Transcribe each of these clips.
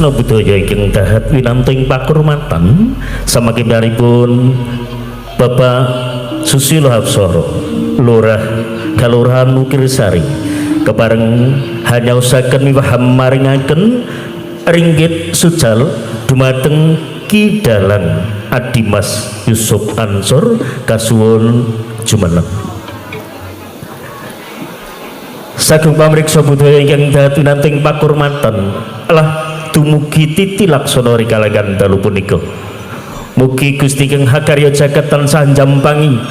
Sutrisno Budaya ingkang dahat winantu ing pakurmatan samakimbanipun Bapak Susilo Hapsoro, Lurah Kalurahan Wukirsari, kepareng hanyaosaken miwah maringaken ringgit sujal dumateng Ki Dalang Adimas Yusuf Ansor kasuwun jumeneng. Sagung pamriksa budaya ingkang dahat winantu ing pakurmatan lah dumugi titi laksana rikalagan dalu punika. Mugi Gusti kang hakarya jagat tansah njampangi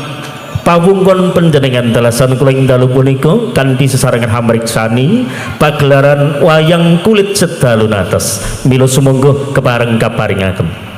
pawungkon panjenengan dalasan kula ing dalu punika kanthi sesarengan hamriksani pagelaran wayang kulit sedalu nates. Mila sumangga kepareng kaparingaken.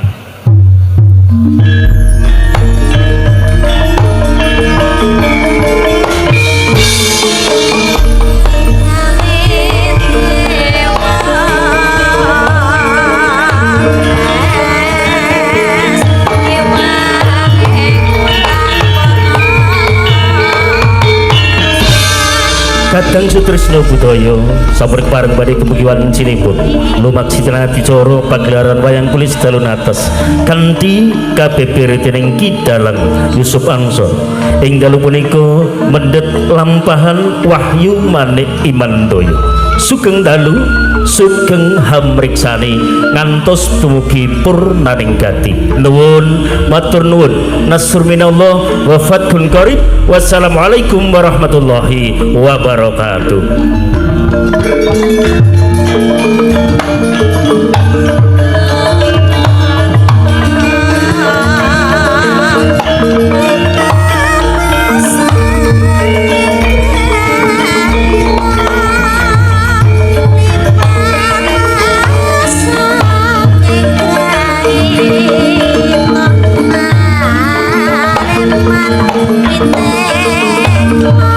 Kadang Sutrisno Budaya sampun kepareng badhe dumugi wancinipun lumaksi adicara pagelaran wayang kulit sedalu nates kanthi kabeber dening Ki Dalang Yusuf Ansor. Ing dalu punika mendhet lampahan Wahyu Manik Imandoyo. Sugeng dalu, sugeng hamriksani ngantos dumugi purnaning gati. Nuwun matur nuwun. Nasrun minallah wa fathun qarib. Wassalamualaikum warahmatullahi wabarakatuh. Apa?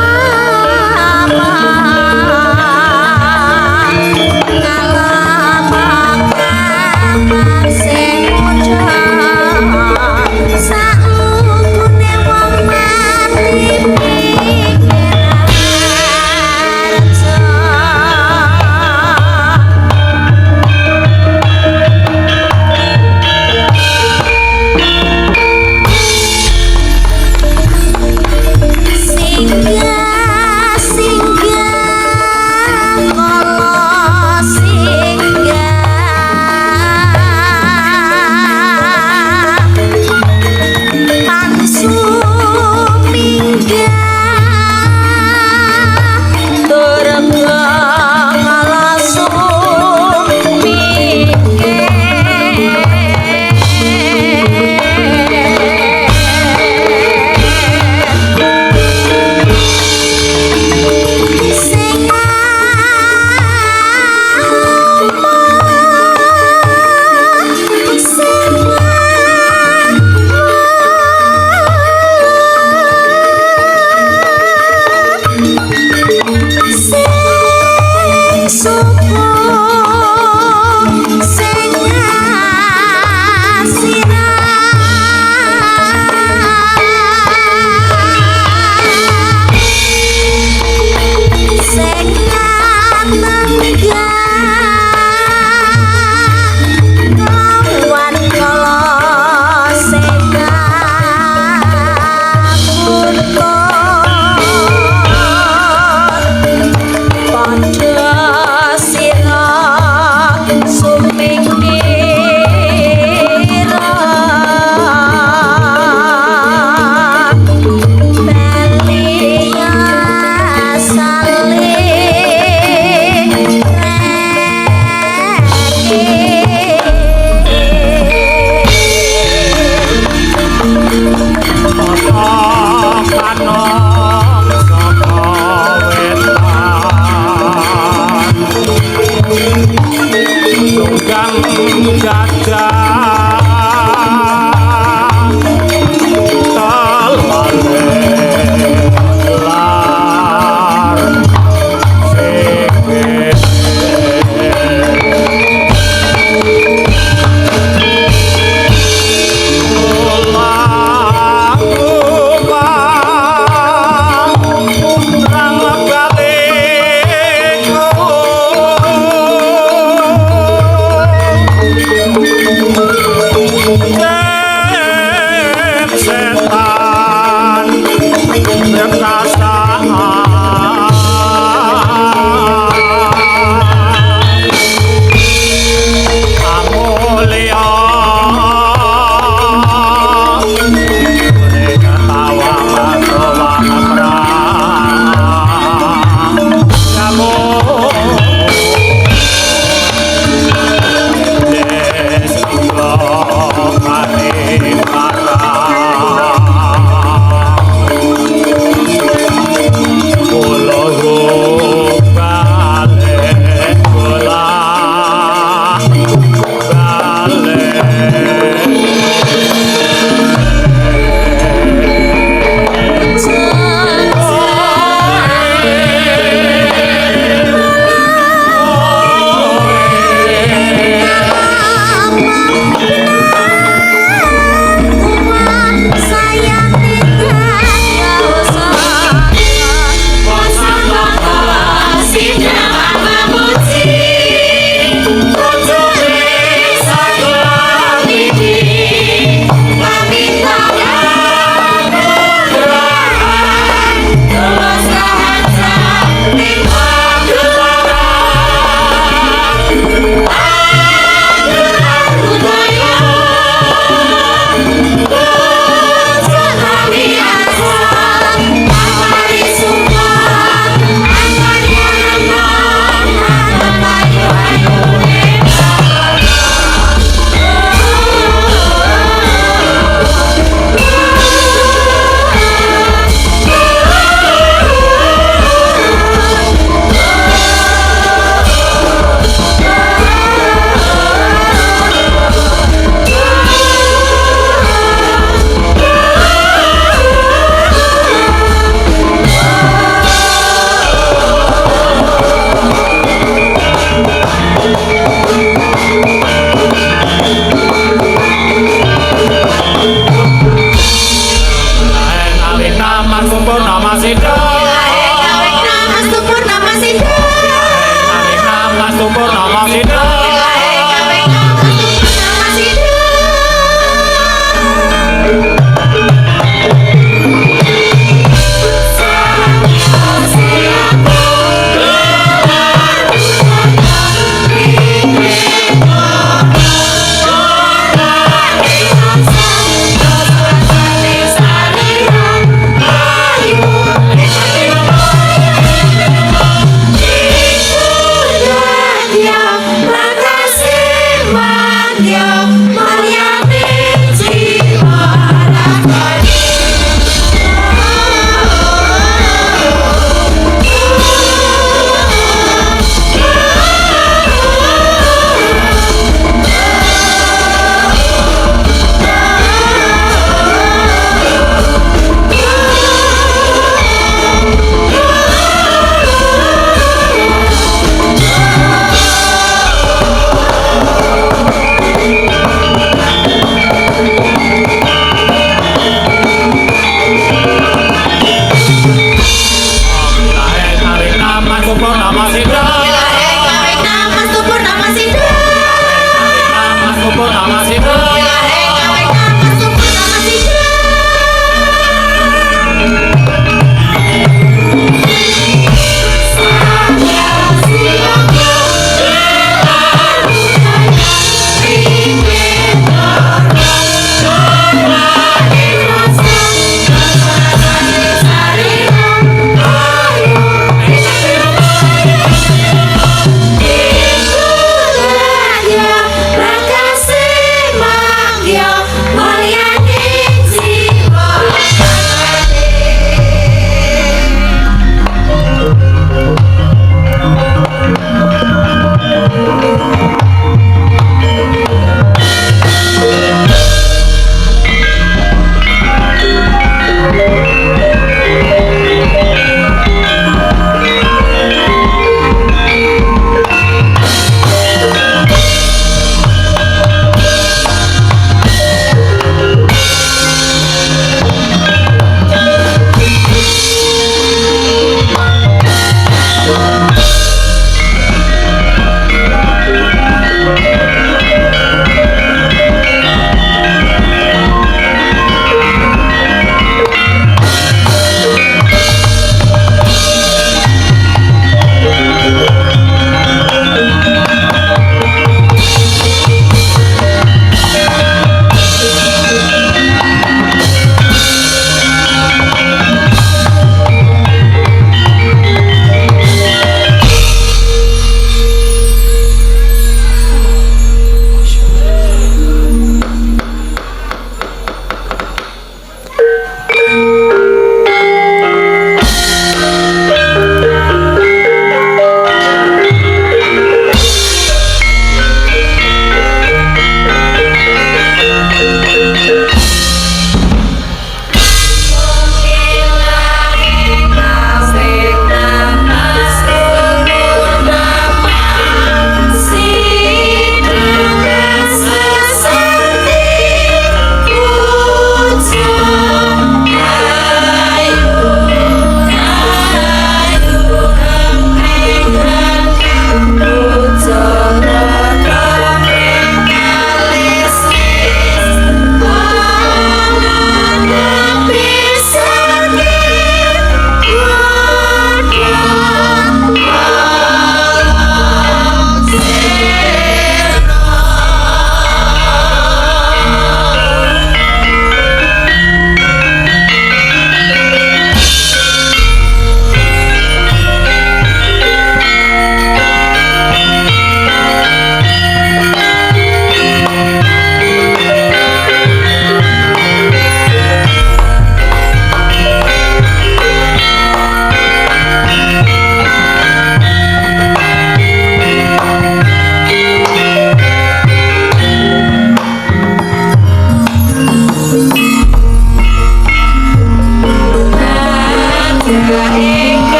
Ayo.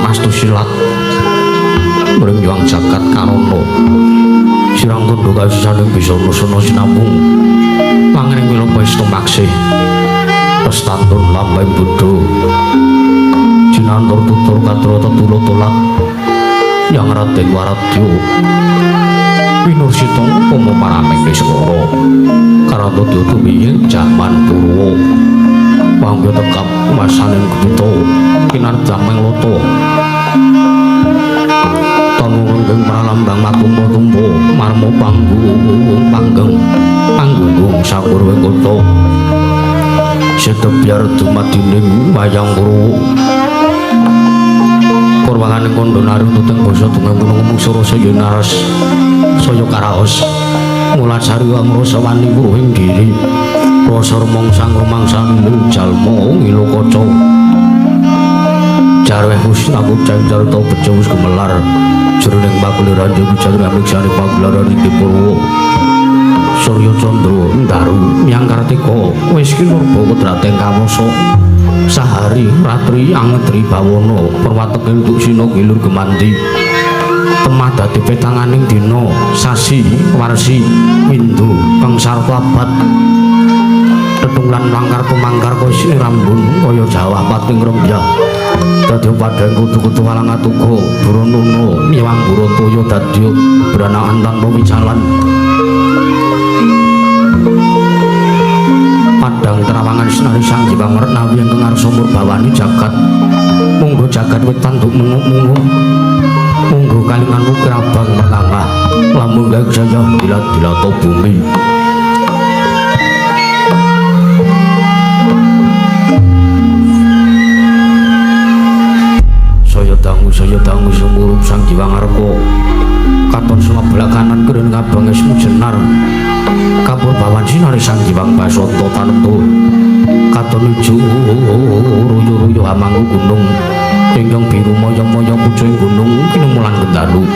Astu Silat mring Hyang Jagat Karana sirang tundha kasisaning bisa nusana sinambung mangring wilopa istomaksih pestantun lambang bodho jinantur tutur katra tetula tolat yang Raden Waradya pinursita upama paraming niskara karanta tumiyin jaman Purwa pangga tekap masaning gepita kinardameng lata tanu renggeng pralambang matumpa-tumpa marma panggung panggeng panggung sakur kota sedebyar dumadining wayang Purwa purwangane kandha narung tuteng basa tunggang gunung mungsura saya naras saya karaos mulasari angrasa wani wuruhing diri rasa rumangsa rumangsane jalma ngilo kaca jarweh wis aku carita bejo wis gemelar jroning pakuliran jroning amiksane pagelaran iki Purwa Surya Candra Ndaru Hyang Kartika wis kinurba kodrating kawasa sahari ratri angetri bawana perwateke entuk sina gilur gemanti temah dadi petanganing dina sasi warsi windu kang sarta abad tetunglan langkar tumangkar kaya rambun kaya jawah pating rembyah dadi padhang kudu-kudu walang atuga buronono miwang burotoya dadya branaan tanpa wicalan padang terawangan sinari sang jiwa meretnawi ingkang ngarsa murbawani jagat monggo jagat wetan nduk menuk-menuk monggo kalingan ukir abang mertambah lamun gawe saya dilat-dilata bumi saya dangu sumurup sang jiwa ngarka katon sumeblak kanan keren ngabang esmu jenar kapur bawan sinari sang jiwang basanta tantu katon ijo ruyu-ruyu hamangku gunung ingkang biru moyo-moyo pucuking gunung kinemulan gendalu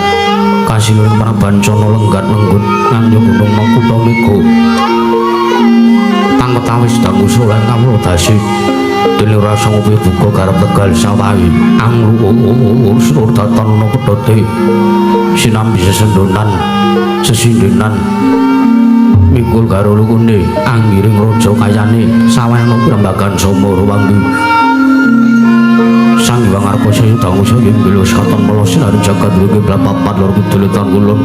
kasiluring prabancana lenggat lenggut nganggo gunung makutha mega tangketawis dangu soleh kawula dasi dene rasa ngopi buka garep tegal sawahi angluhur datan ana pedhote sinambi sesendonan sesindenan mikul karo lukune anggiring raja kayane sawayana prambagan soma ruwangi Sang Hyang Arpa saya dangu saya inggil wis katon mala sinari jagat wiki papat lor kidul tan kulon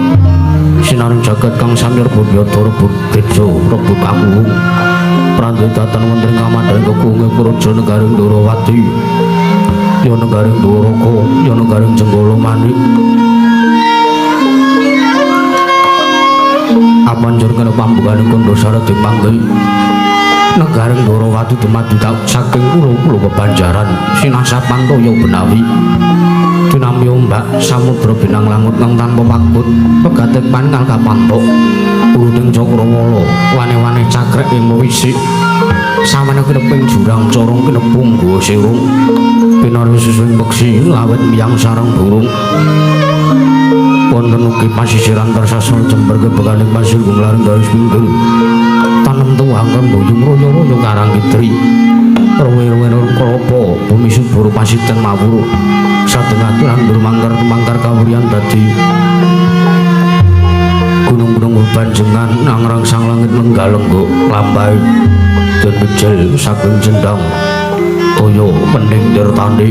sinari jagat kang samir budyata rebut tejo rebut aku pranti datan wonten kamadhan kekunge praja negaring Ndorowati ya negaring Ndoraka ya negaring Jenggala Manik apanjur kena pambukane kandha syarat dipanggil negaring Ndorowati dumadi saking pulo-pulo kebanjaran sinasapan toya benawi tinampi ombak samudra binang langut kang tanpa pakut pegatek pangal kapantok uruting cakrawala wane-wane cakrek ing wisik samane kineping jurang corong kinepung guwa sirung pinari susuing peksi lawet miyang sareng burung wonten ugi pasisiran tersasar Jember kebekaning pasir gumlaring garis pinggir tanem tuwang rembuyung royo-royo karang kidri ruwe-ruwe kelapa bumi subur pasiten mawur satengah landur mangkar-mangkar kawuryan dadi gunung-gunung bebanjengan nangrang sang langit lengga-lenggo lambai den pejel saking cendang toya pening tirtane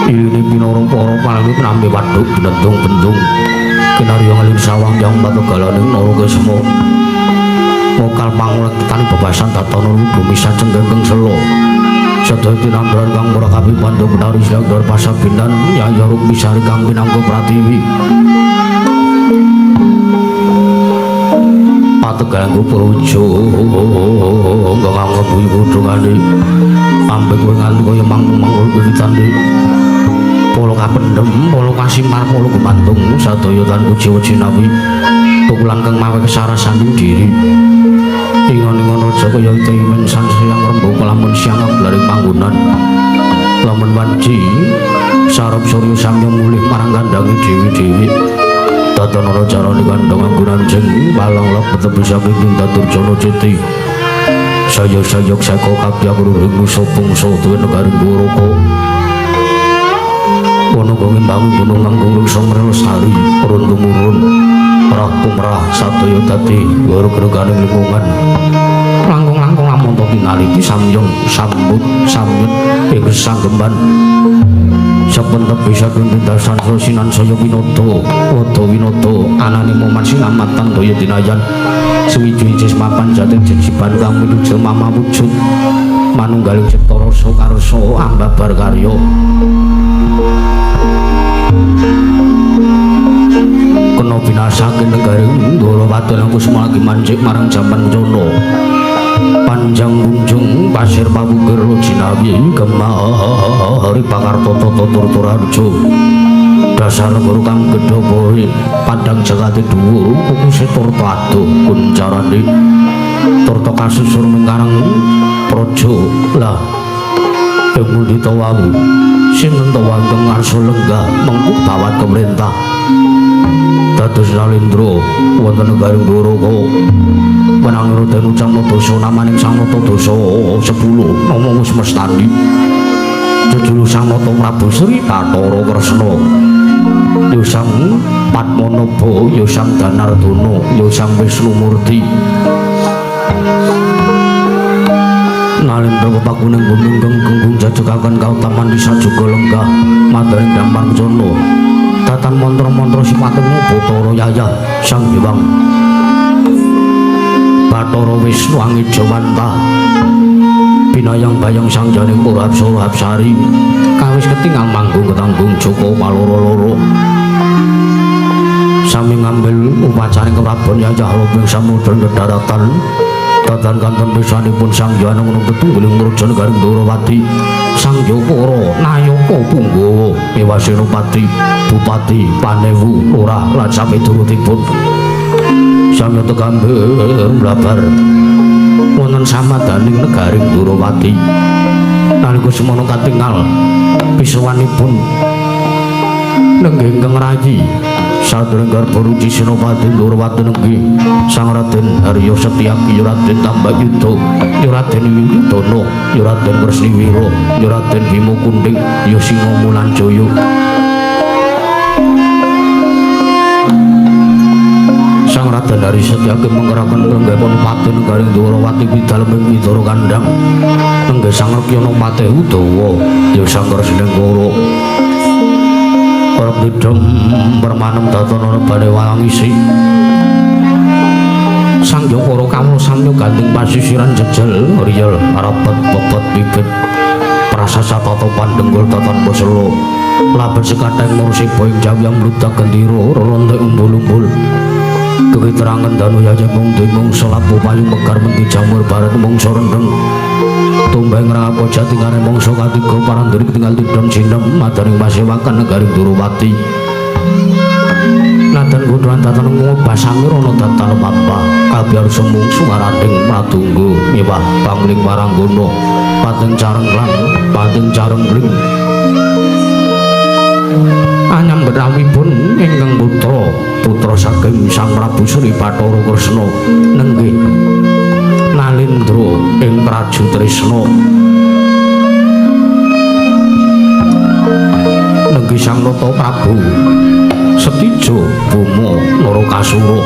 iline pinarung para palangit nampi waduk bendung-bendung kinarya ngelin sawang yang pategalaning Narakesma mokal pangulek tani bebasan datana bumi sacenggeng sela sedaya tinambaran kang ora kapipandha benari silanggar pasabinan Yaya Rukmisari kang pinangka pratiwi pategalan Purworejo nganggo buyu kudungane ambek kowe nganti kaya mangku-mangku wiwitane polo kapendhem polo kasimar polo gumantung sadaya tan puji jinawi tukulan kang mawe kesarasan diri ingon-ingon raja kaya ite sansaya ngrembaka lamun siang nglari panggonan lamun wanci sarep surya samya mulih marang kandhange dewi-dewi tatan ana carane kandhang angguran jeng palang lebet saking Durjana Ceti saya-sayok saka kabeh ngruhing nusa bangsa duwe negari Ndoraka Lambangi gunung manggung ruksa lestari urun tumurun merah kumrah sadaya dadi goro-goroganing lingkungan langkung-langkung lamun to tinaliti samyong sambut samyut ing sanggemban sepentep bisa tindasan sinan saya winodo wada winodo anane moman sinamatan daya dinayan suwiji ijis mapan jati jejiban kang minuju mama wujud manunggaling cipta rasa karsa ambabar karya kena binasake negari Ndorowati lan Kusuma lagi mancik marang jaman Cana panjang kunjung pasir pawukir jinawi gemah hari pakartata turturarjo dasar negara kang gedha bohe padang jagate dhuwur kukuse turta adoh kuncarane turta kasusur mingkarang praja lah ing pundi ta wau sinten ta wau ngarsa lenggah mengku bawat pemerintah dados Nalendra wonten negari Ndoraka menangi Raden Ujang Dasa namaning Sang Nata Dasa 10 nama wis mestani jejulu Sang Nata Prabu Sri Bathara Kresna ya Sang Padmanaba ya Sang Danardana ya Sang Wisnumurti Nalendra pepakuning bumi ingkang gunggung jajagaken kautaman disa juga lenggah madaring damar kencana datan mantra-mantra sipating Bathara Yayah Sang Hyang Bathara Wisnu Angijawantah binayang bayang sang janing Pura Apsara Hapsari kawis ketingal manggung ketanggung Joko paloro-loro sami ngambil upacaring keprabon Yayah loping samudra kedaratan datan kanten pisanipun Sang Hyang nung tetunggiling mruja negaring Ndorowati Sang Hyang Nayaka Punggawa Ewasenopati Bupati Panewu Lurah lan sapiturutipun sami tekambil mlabar wonten samadaning negaring Ndorowati nalika semono katingal pisowanipun nenggih ingkang rayi sadurunge garba ruci Senopati Ndorowati nenggih Sang Raden Harya Setyaki ya Raden Tambak Yuda ya Raden Wiwidana ya Raden Kresniwira ya Raden Bima Kunding ya Singa Mulanjaya Sang Raden Harya Setyaki mengeraken lenggahipun pati negaring Ndorowati bidalem ing Widara Kandang nenggih Sang Rekyana Patih Udawa ya Sang Kresnengkara arep didhem permanem datan ana bane walangisi Sang Hyang kawula samya gandeng pasisiran jejel riyel rapet pepet bibit prasasa tata pandenggul tatan basela labet sekathahing mursiba ing jawi amludak gendera rolonte umbul-umbul kekiterangan danu yayah mung mungsa labu payu mekar menti jamur barat mungsa rendeng tumbang ngrangapa jatingane mangsa katiga paranduri ketinggal tidhon sinem madaring pasewakan negaring Ndorowati nadan kudhuan datan basamirana datan papa kabyarsa mungsu maranding pratunggu miwah pangling waranggana pating carenglang pating carengling anyam berawipun ingkang putra putra saking Sang Prabu Sri Bathara Kresna nenggih Nalendra ing Praju Tresna nenggih Sang Nata Prabu Setija Boma Narakasura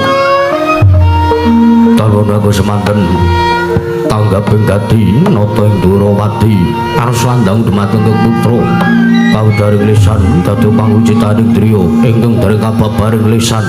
talon aku semanten tanggaping gati nata ing Ndorowati arus landang dumateng putra kawudaring lisan dadi pangucitaning driya ingkang dereng kababaring lisan.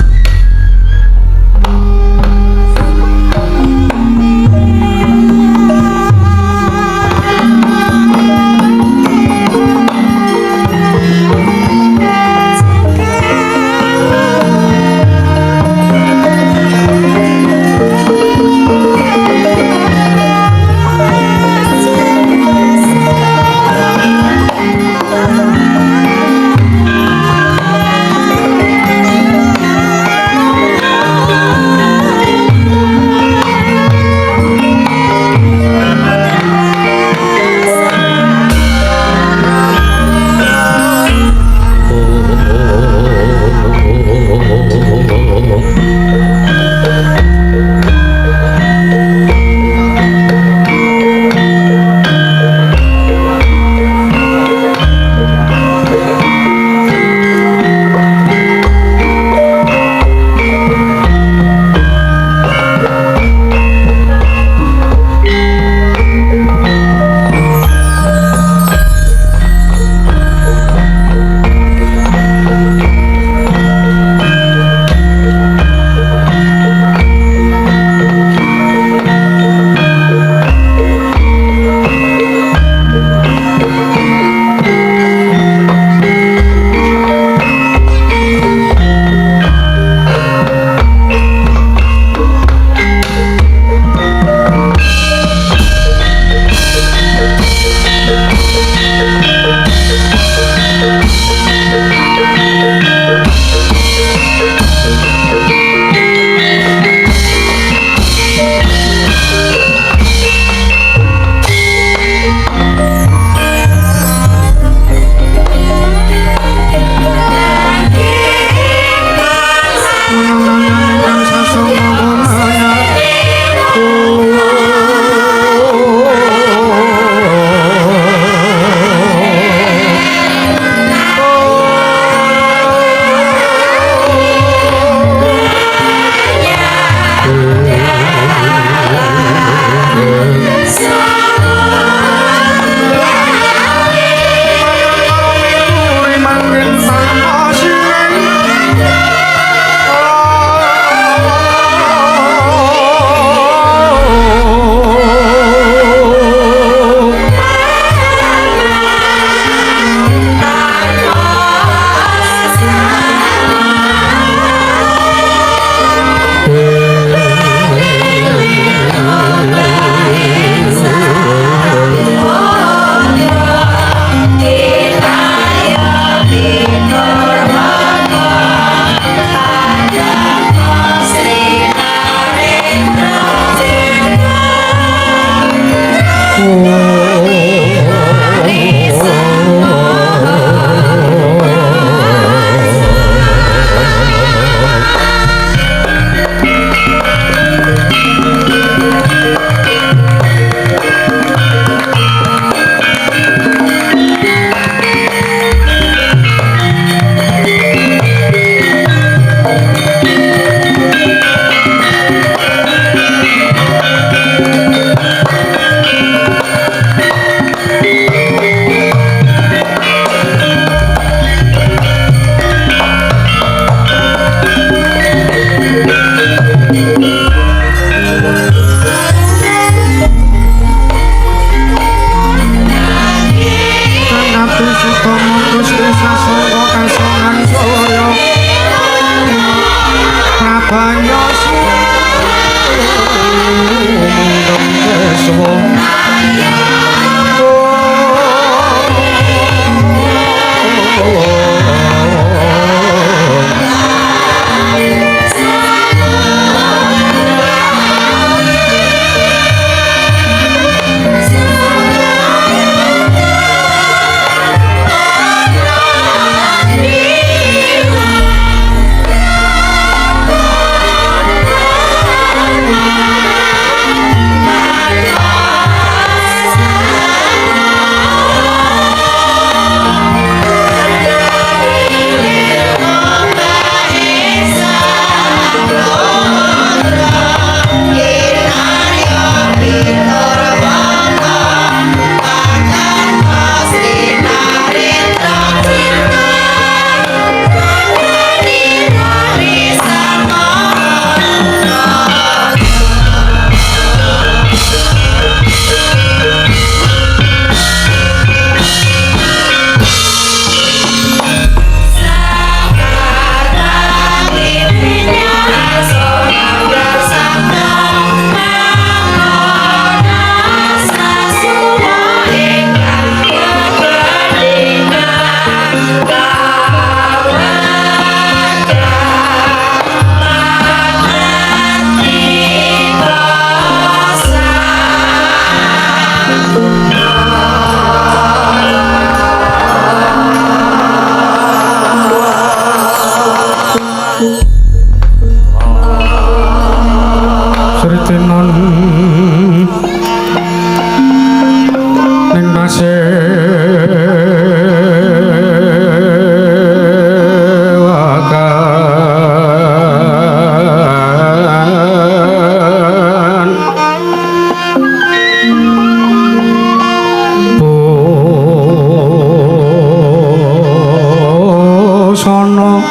Busana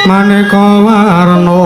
maneka warna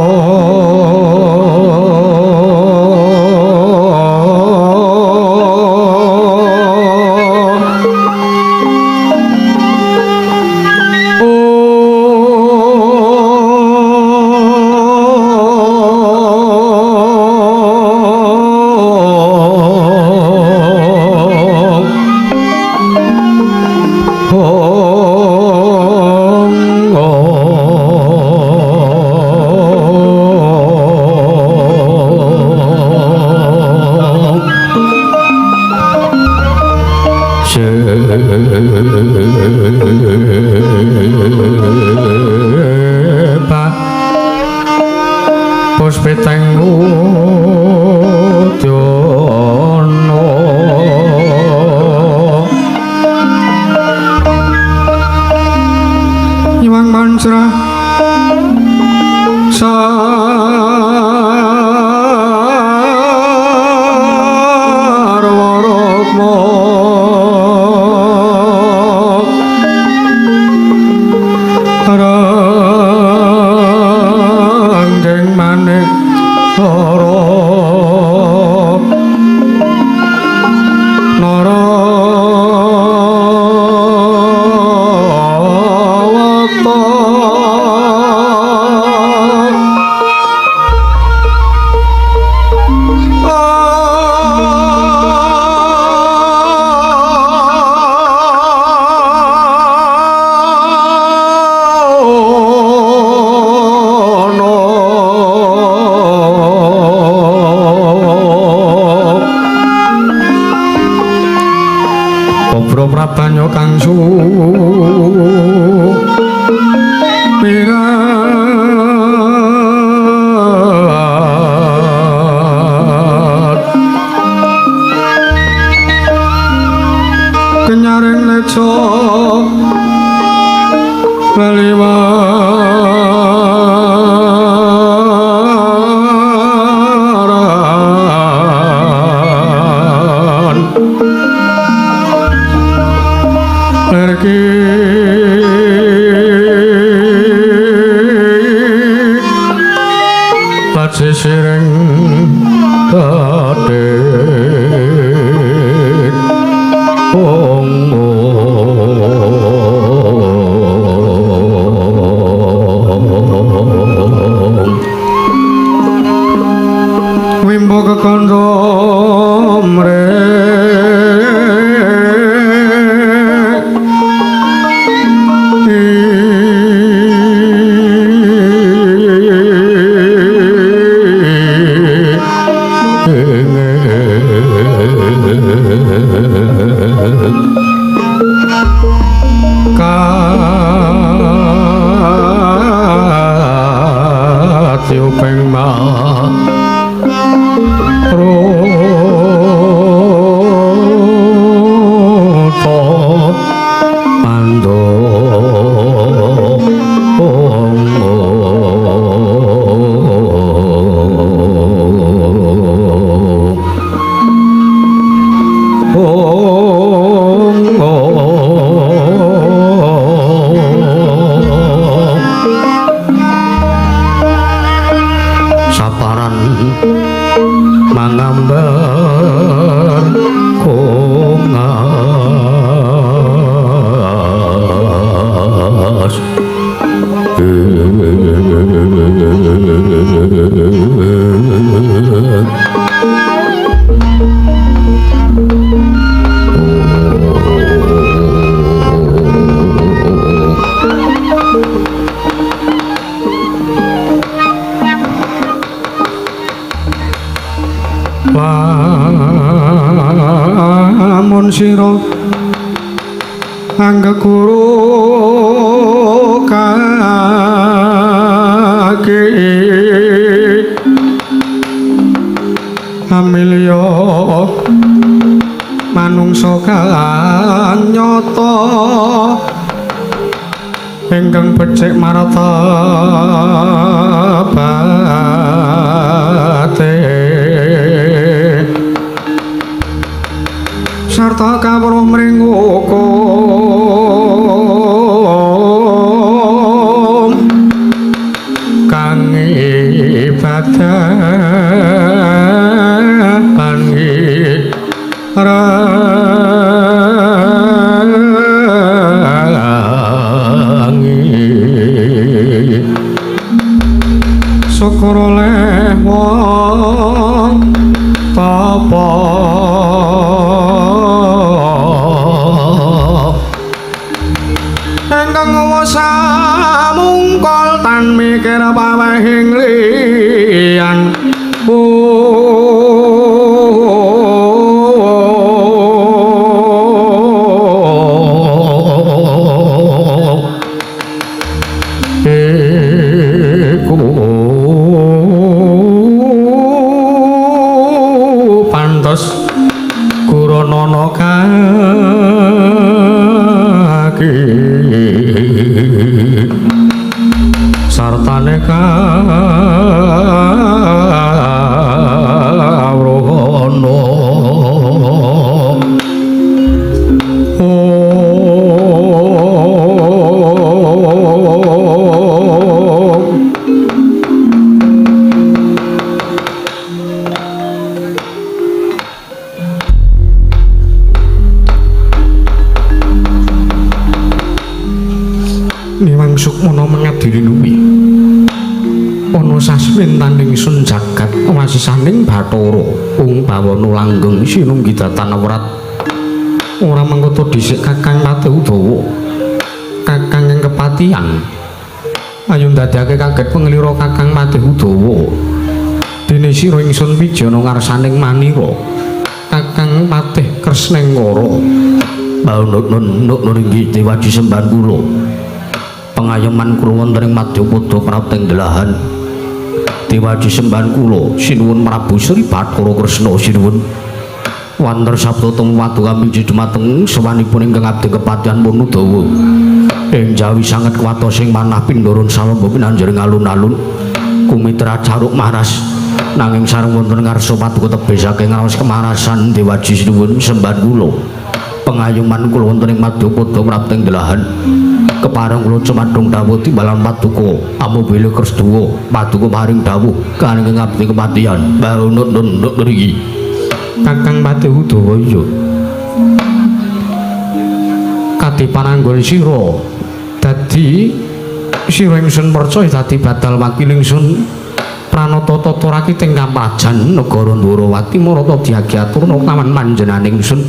Puspiteng udyana Iwang mantra sarwa rukma ranggeng manik nara nara wata Prabanyo kang sumirat kenyaring leco leliwaran lerki sisiring kathik ong wimbo kekandha mrek Katiuping maruta mandhong saparan mangambar kongas Lamun sira anggeguru kaki amilya manungsa kang nyata ingkang becik martabate sarta kawruh mring hukum. Ingkang samungkol tan mikir pawehing liyan. Iku pantes guronono kaki sartane kawruhana. Niwang Sukmana mengadili luwi ana sasmintaning sun jagat wasisaning Bathara ung bawana langgeng sinunggi datan wrat ora mangkoto dhisik Kakang Patih Udawa kakang ing kepatihan ayo ndadekake kaget penglira Kakang Patih Udawa dene sira ingsun pijana ngarsaning manira Kakang Patih Kresnengkara. Baunuk inggih dewaji sembahan kula. Pengayoman kula wonten ing Madyapada prapting delahan. Dewaji sembahan kula sinuwun Prabu Sri Bathara Kresna sinuwun. Wanter sabda temu paduka miji dumateng sowanipun ingkang abdi kepatihan pun Udawa. Ing jawi sanget kuwatos ing manah pindorun salamba pinanjering alun-alun kumitra caruk maras nanging sareng wonten ngarsa paduka tebih saking raos kemarasan dewaji sinuwun sembahan kula. Pengayoman kula wonten ing Madyapada prapting delahan. Kepareng kula cumadung dawuh timbalan paduka amobile Kresduwa paduka paring dawuh kaneng ngabdi kepatihan baunut nunduk mriki. Kakang Patih Udawa iya kadi pananggon sira dadi sira ingsun percaya dadi badal wakil ingsun pranata tata rakiting kaprajan negara Ndwarawati marata diagiaturna kawan panjenengan ingsun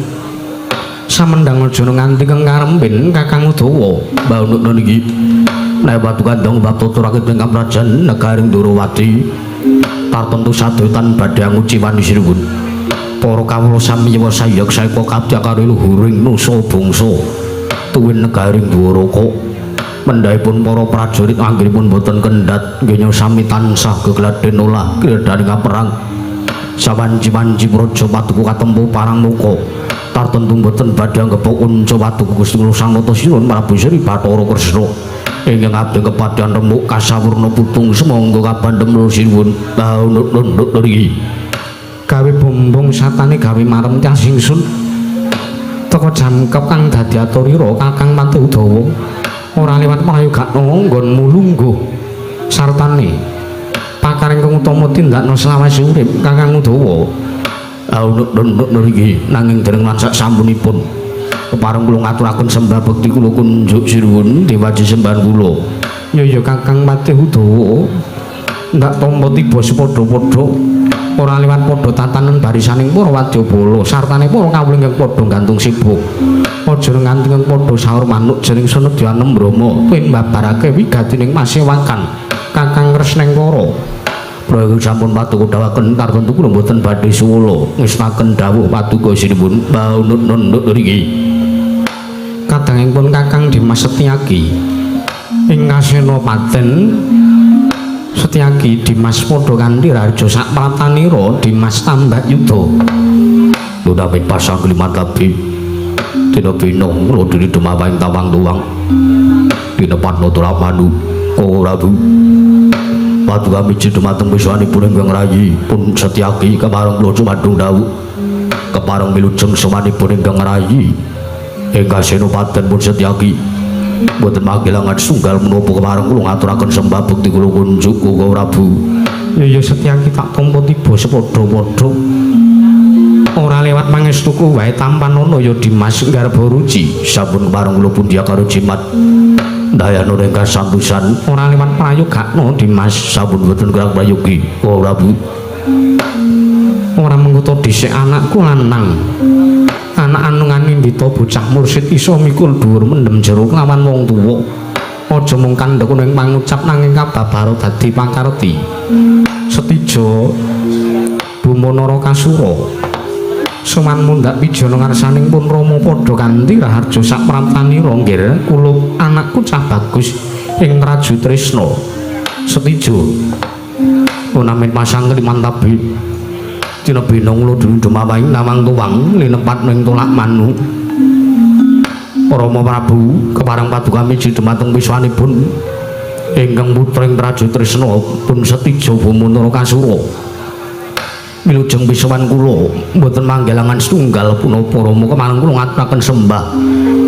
samendang aja nganti kengarempin Kakang Udawa. Baunuk niki nek paduka ndong bab tata rakiting kaprajan negaring Ndwarawati tartemtu sadaya tan badhe anguciwani sinuwun. Para kawula sami yewa sayek saeka kabeh karo luhuring nusa bangsa tuwin negaring Dwaraka. Mendhahipun para prajurit anggenipun boten kendhat nggih sami tansah gegladen olah gredhaning perang. Sawanci-wanci praja paduka katempu parang muka tartemtu boten badhe anggepok unca paduka Gusti kula Sang Nata Sinuwun Prabu Sri Bathara Kresna ingkang abdi kepatihan remuk kasawurna putung semangga kabandhem sinuwun. Baunuk nunduk mriki gawe bombong satane gawe marem cah singsun teko jangkep kang dadi aturira Kakang Patih Udawa ora liwat prayogakna nggonmu lungguh sartane pakaring kang utama tindakna selawase urip Kakang Udawa. Aunuk nunduk mriki nanging dereng lansak sampunipun kepareng kula ngaturaken sembah bekti kula kunjuk sinuwun dewaji sembahan kula. Ya ya Kakang Patih Udawa ndak tampa tiba sepadha-padha ora liwat padha tatanan barisaning para wadyabala sartane para kawula ingkang padha gantung sibuk aja nganti ingkang padha saur manuk jering sanedya Brahma kuwi mbabarake wigatining pasewakan Kakang Kresnengkara. Prayoga sampun paduka dawuhaken tartemtu kula mboten badhe suwala ngestaken dawuh paduka sinuwun baunut nunduk mriki. Kadangipun Kakang Dimas Setyaki ing Kasena Paten Setyaki Dimas padha kanthi raja sak pratanira Dimas Tambak Yuda. Lunamit pasang kliman tabi dina binong kula diri dumawang tawang tuwang dina patna tulamanu Prabu paduka miji dumateng wiswanipun ingkang rayi pun Setyaki kepareng kula cumadung dawuh kepareng wilujeng sowanipun ingkang rayi ing Kasena Paten pun Setyaki mboten magelangan sunggal menapa kepareng kula ngaturaken sembah bekti kula kunjuk Koko Prabu. Ya ya Setyaki tak tampa tiba sepadha-padha ora lewat pangestuku wae tampanana ya Dimas Garba Ruci. Sampun kepareng kula pundhia karo jimat ndayana ing kasantosan ora liwat prayogakna Dimas. Sampun boten kurang prayogi Koko Prabu. Ora mengkuto dhisik anakku lanang Anak anungan nindita bocah mursid iso mikul dhuwur mendem jero kelawan wong tuwa. Aja mung kandhek ing pangucap nanging kababara dadi pakarti. Setija Buma Narakasura sowan mundhak pijana ngarsaning pun Rama padha kanthi raharja sapraptanira nggir kulup anakku cah bagus ing Traju Tresna. Setija unamin pasang keliman tabi tinebina ngludu dumawaing nawang tuwang linepat ning tolak manu. Rama Prabu kepareng paduka miji dumateng wiswanipun ingkang putra ing Traju Tresna pun Setija Buma Narakasura. Wilujeng pisowan kula mboten manggelangan setunggal punapa Rama kemareng kula ngaturaken sembah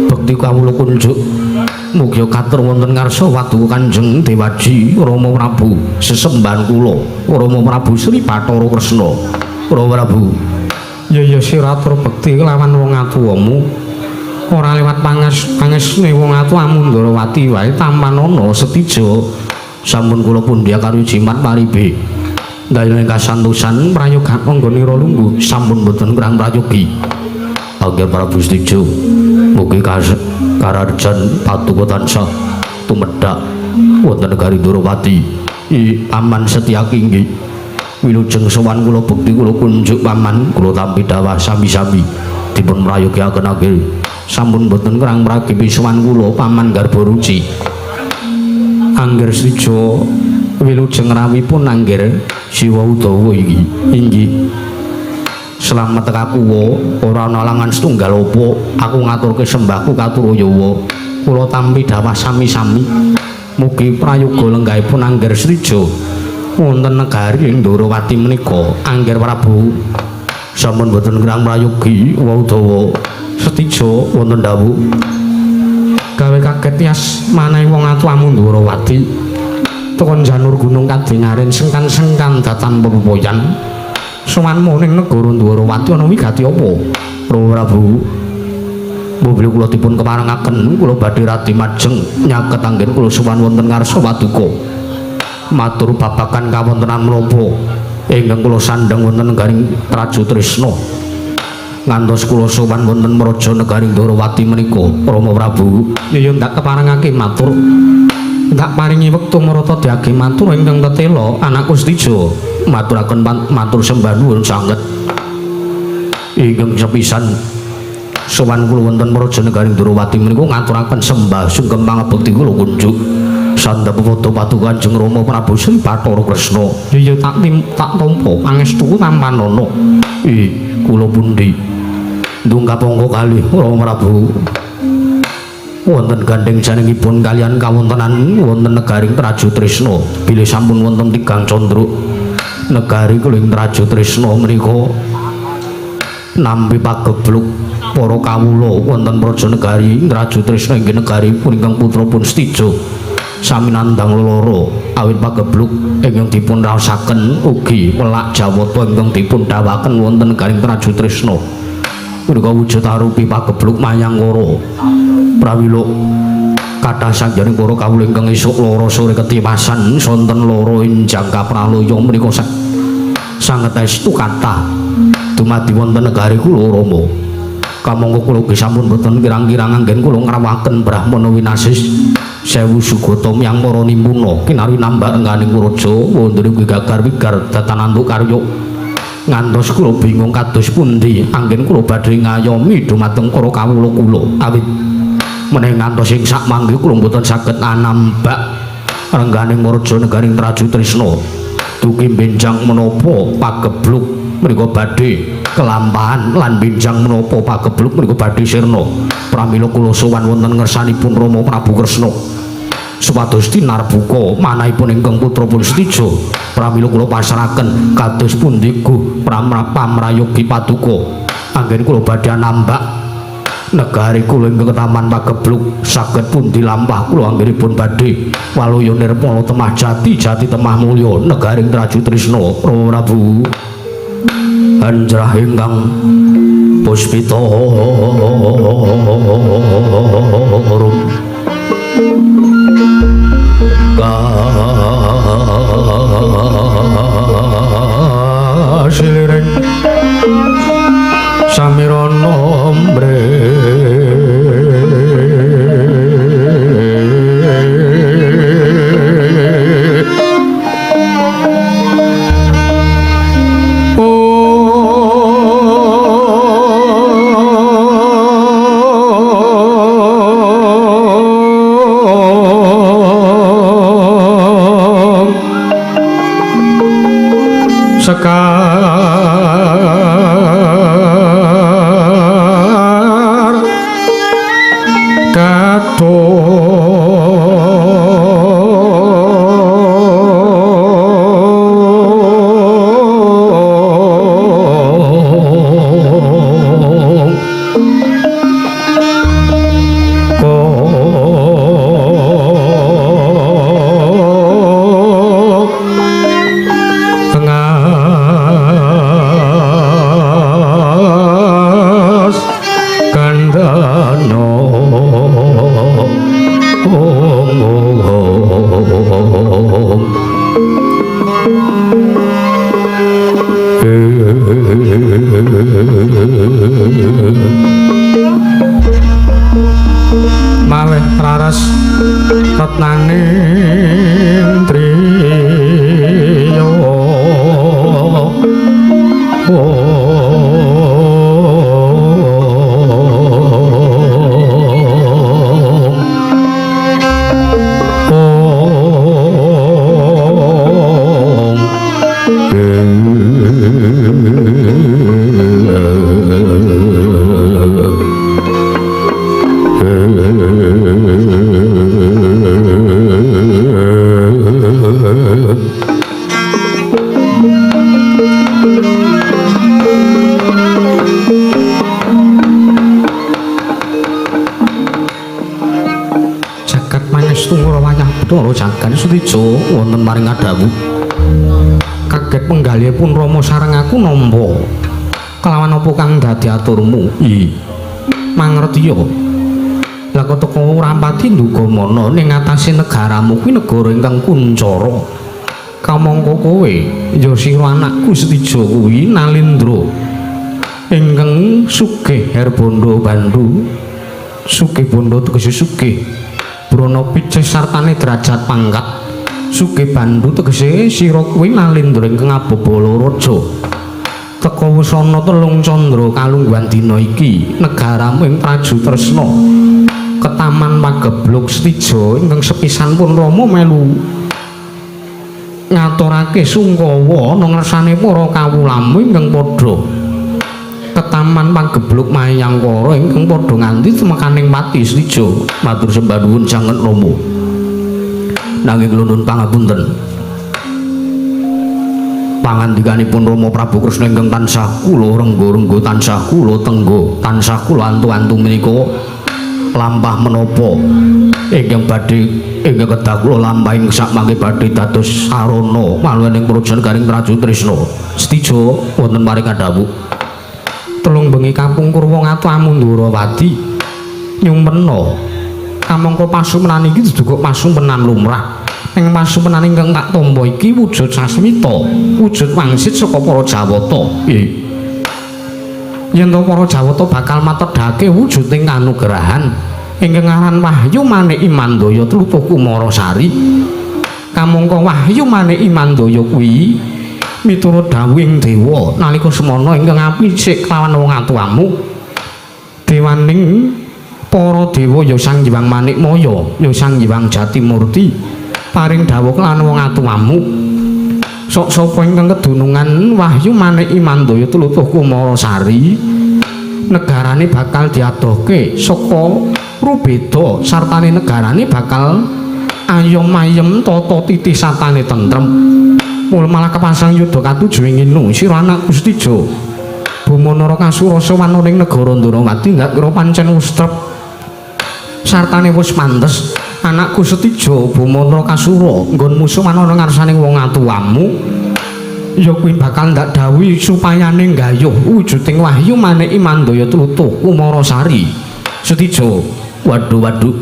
bekti kawula kunjuk mugi katur wonten ngarsa paduka Kanjeng Dewaji Rama Prabu sesembahan kula Rama Prabu Sri Bathara Kresna. Rama Prabu ya ya sira atur bekti kelawan wong atuwamu ora lewat pangesne wong atuwamu Ndarawati wae tampanana. Setija sampun kula pundhiya karo jimat paribe dayane kasantosan prayoga anggonira lungguh sampun boten kurang prayogi. Angger Prabu Setija mugi kararjan paduka tansah tumedhak wonten negari Ndorowati. I aman Setyaki inggih wilujeng sowan kula bekti kula kunjuk paman kula tampi dawah sami-sami dipun prayogiaken angger sampun boten kurang pragi sowan kula paman garba ruci. Angger Setija wilujeng rawuhipun angger Siwa Udawa iki inggih slamet kakuwa ora ana alangan setunggal apa aku ngaturke sembahku katur yawa kula tampi dawah sami-sami mugi prayoga lenggahipun angger Setija wonten negari ing Ndorowati menika. Angger Prabu sampun boten kurang prayogi Udawa. Setija wonten dawuh gawe kaget yas manahe wong atuwamu Ndorowati tekan janur gunung kadingaren sengkan-sengkan datan pepoyan sowanmu ning negara Ndorowati ana wigati apa? Prabu mobil kula dipun keparengaken kula badhe radi majeng nyaket anggen kula sowan wonten ngarsa paduka matur babagan kawontenan menapa ingkang kula sandhang wonten negaring Traju Tresna ngantos kula sowan wonten mraja negaring Ndorowati menika. Rama Prabu ya ya ndak keparengake matur ndak paringi wektu marata diage matur ingkang tetela anakku Setija maturaken matur sembah nuwun sanget ingkang sepisan sowan kula wonten mraja negaring Ndorowati menika ngaturaken sembah sungkem pangabekti kula kunjuk sandha pepodo paduka Kanjeng Rama Prabu Sri Bathara Kresna. Ya ya tak tampa pangestuku tampanana. I kula pundi ndungkap angka kalih Rama Prabu wonten gandheng janengipun kalian kawontenan wonten negaring Traju Tresna bilih sampun wonten tigang candra negari kula ing Traju Tresna menika nampi pagebluk para kawula wonten praja negari Traju Tresna inggih negari ingkang putra pun Setija sami nandhang leloro awit pagebluk ingkang dipun raosaken ugi welak jawata ingkang dipun dawaken wonten negaring Traju Tresna punika wujud arupi pagebluk mayangkara. Prawila kathah sangyaning para kawula ingkang esuk lara sore ketiwasan sonten lara enjang kapralaya menika sanget estu kathah dumadi wonten negari kula Rama. Kamangka kula ugi sampun boten kirang-kirang anggen kula ngrawuhaken Brahmana winasis sewu sugata miyang para nimpuna kinarwi nambah rengganing praja wonten ugi gagar wigar datan antuk karya ngantos kula bingung kados pundi anggen kula badhe ngayomi dumateng para kawula kula awit menawi ngantos ing sak mangke kula mboten saged anambak rengganing praja negaring Traju Tresna dugi benjang menapa pagebluk menika badhe kelampahan lan benjang menapa pagebluk menika badhe sirna. Pramila kula sowan wonten ngersanipun Rama Prabu Kresna supados tinarbuka manahipun ingkang putra pun Setija. Pramila kula pasrahaken kados pundi guh pamrayogi paduka anggen kula badhe nambak negari kula ingkang ketaman pagebluk saged pundi lampah kula anggenipun badhe waluya nirmala temah jati jati temah mulya negaring Traju Tresna. Rama Prabu anjrah ingkang puspita rum kasiliring samirana Sekar kadung Tengas kandhana Malih raras retnaning triya. Jagat mangestu wayah Bathara Jagan Sutija wonten maring kadhawuh. Kaget penggalihipun Rama sareng aku nampa. Kelawan apa kang dadi aturmu? I. Mangertiya. Lah kok teka ora pati nduga mana ning atase negaramu kuwi negara ingkang kuncara. Kamangka kowe ya sira anakku Setija kuwi Nalindra ingkang sugih herbondo bandu. Sugih bondo tegese sugih brana picis sartane derajat pangkat. Sugih bandu tegese sira kuwi Nalindra ingkang ababala raja. Teka wis ana telung candra kalungguhan dina iki negaramu ing Traju Tresna ketaman pageblug Setija ingkang sepisan pun Rama melu ngaturake sungkawa ana ngersane para kawulamu ingkang padha ketaman pageblug Mayangkara ingkang padha nganti tumekaning pati Setija. Matur sembah nuwun sanget Rama. Nanging kula nuwun pangapunten. Pangandikanipun Rama Prabu Kresna ingkang tansah kula rengga-rengga, tansah kula tengga, tansah kula antu-antu menika lampah menapa ingkang badhe ingkang kedah kula lampahi sakmangke badhe dados sarana maluning praja garing Traju Tresna. Setija wonten maring kadhawuh. Telung bengi kapungkur wong atu Amundurawati nyumpena kamangka pasumenan iki duduga pasumpenan lumrah. Ing pasumpenan ingkang tak tampa iki wujud sasmita, wujud wangsit saka para Jawata. Nggih. Yen to para Jawata bakal matedhake wujuding kanugrahan ingkang aran Wahyu Manik Imandaya Tlutuh Kumarasari. Kamangka Wahyu Manik Imandaya kuwi miturut dawuhing dewa nalika semana ingkang apisik kelawan wong atuamu, dewaning para dewa ya Sang Hyang Manikmaya, ya Sang Hyang Jatimurti paring dawuh kelawan wong atuamu sok sapa ingkang kedunungan Wahyu Manik Imandaya Tlutuh Kumarasari negarane bakal diadohke saka rubeda sartane negarane bakal ayom ayem tata titi sartane tentrem. Mula malah kepasang yuda katuju ing inu sira anakku Setija Boma Narakasura sowan ning negara Ndrawati ndak kira pancen wis trep sartane wis pantes anakku Setija Boma Narakasura nggonmu sowan ana ngarsane wong atuwamu ya kuwi bakal ndak dawuhi supayane nggayuh wujuding Wahyu Manik Imandaya Tlutuh Kumarasari. Setija, waduh waduh,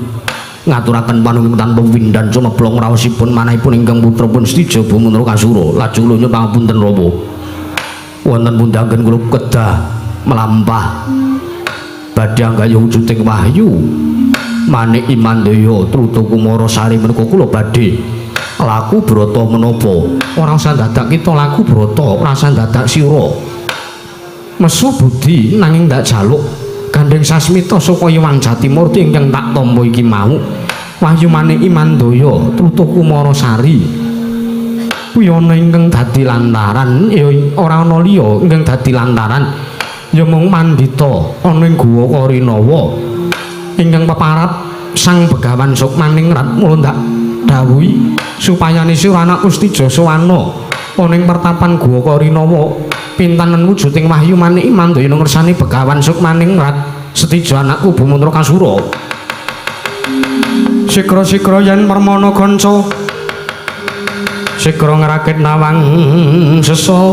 ngaturaken panuwun tanpa windan sumeblong raosipun manahipun ingkang putra pun Setija Boma Narakasura. Lajeng kula nyuwun pangapunten Rama, wonten pundhaken kula kedah melampah badhe nggayuh wujuding Wahyu Manik Imandaya Tlutuh Kumarasari menika kula badhe laku brata menapa. Ora usah dadak kita laku brata, ora usah dadak sira mesu budi nanging ndak jaluk gandeng sasmita saka Hyang Jatimurti ingkang tak tampa iki mau Wahyu Manik Imandaya Tlutuh Kumarasari Kuwi ana ingkang dadi lantaran ya ora ana liya ingkang dadi lantaran ya mung mandhita ana ing Guwa Karinawa ingkang peparap Sang Begawan Sukmaningrat. Mula ndak dawuhi supayane sira anakku Setija sowana ana ing pertapan Guwa Karinawa pintanen wujuding wahyu manik mandaya ngersani Begawan Sukmaningrat. Setija anakku Bumantra Kasura. Sikra-sikra yen permana kanca sikra ngrakit nawang sesangga.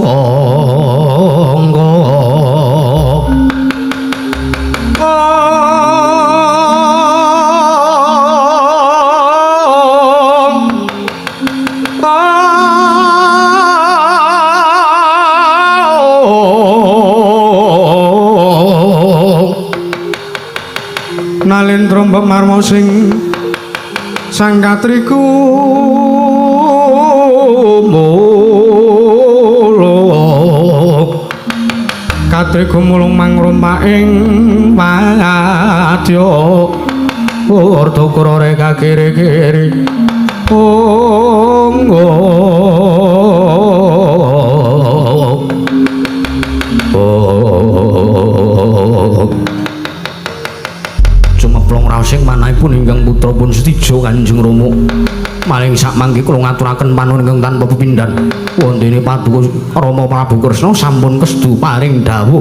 Nalendra mbok marma sing sang katriku muluk katriku mulung mangrumpak ing wadya urdukra reka kiri-kiri onggo. Cumeplung raos ing manahipun ingkang putra pun Setija Kanjeng Rama. Maling sakmangke kula ngaturaken panuwun ingkang tanpa pepindhan. Wondene Paduka Rama Prabu Kresna sampun kestu paring dawuh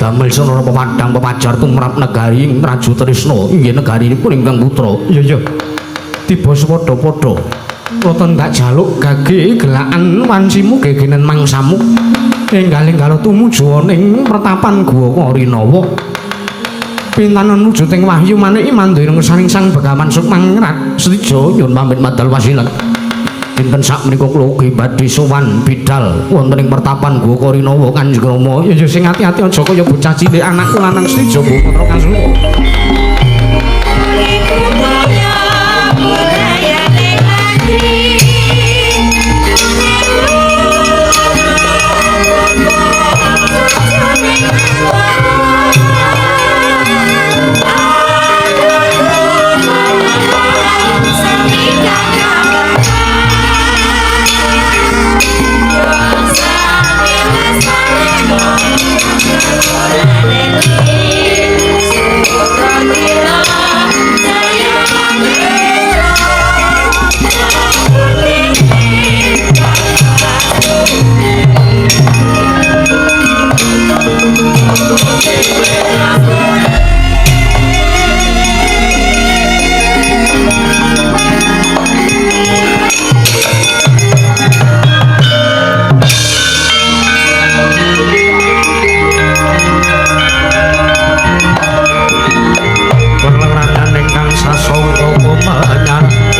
damel senara pepadang pepajar tumrap negari ing Raja Tresna inggih negarinipun ingkang putra. Iya iya. Tiba sepadha-padha. Kula ndak jaluk gage gelakan wancimu gegenen mangsamu. Enggal-enggal tumuju ana ing pertapan Guwa Karinawa. Pintanen wujuding wahyu manik mandaya ngersaning Sang Begawan Sukmangrat. Setija nyuwun pamit madal wasilat. Dinten sakmenika kula ugi badhe sowan bidal wonten ing pertapan Guwa Karinawa Kanjeng Rama. Ya ya sing ati-ati aja kaya bocah cilik anakku lanang Setija Bumantra Kasura. Mas,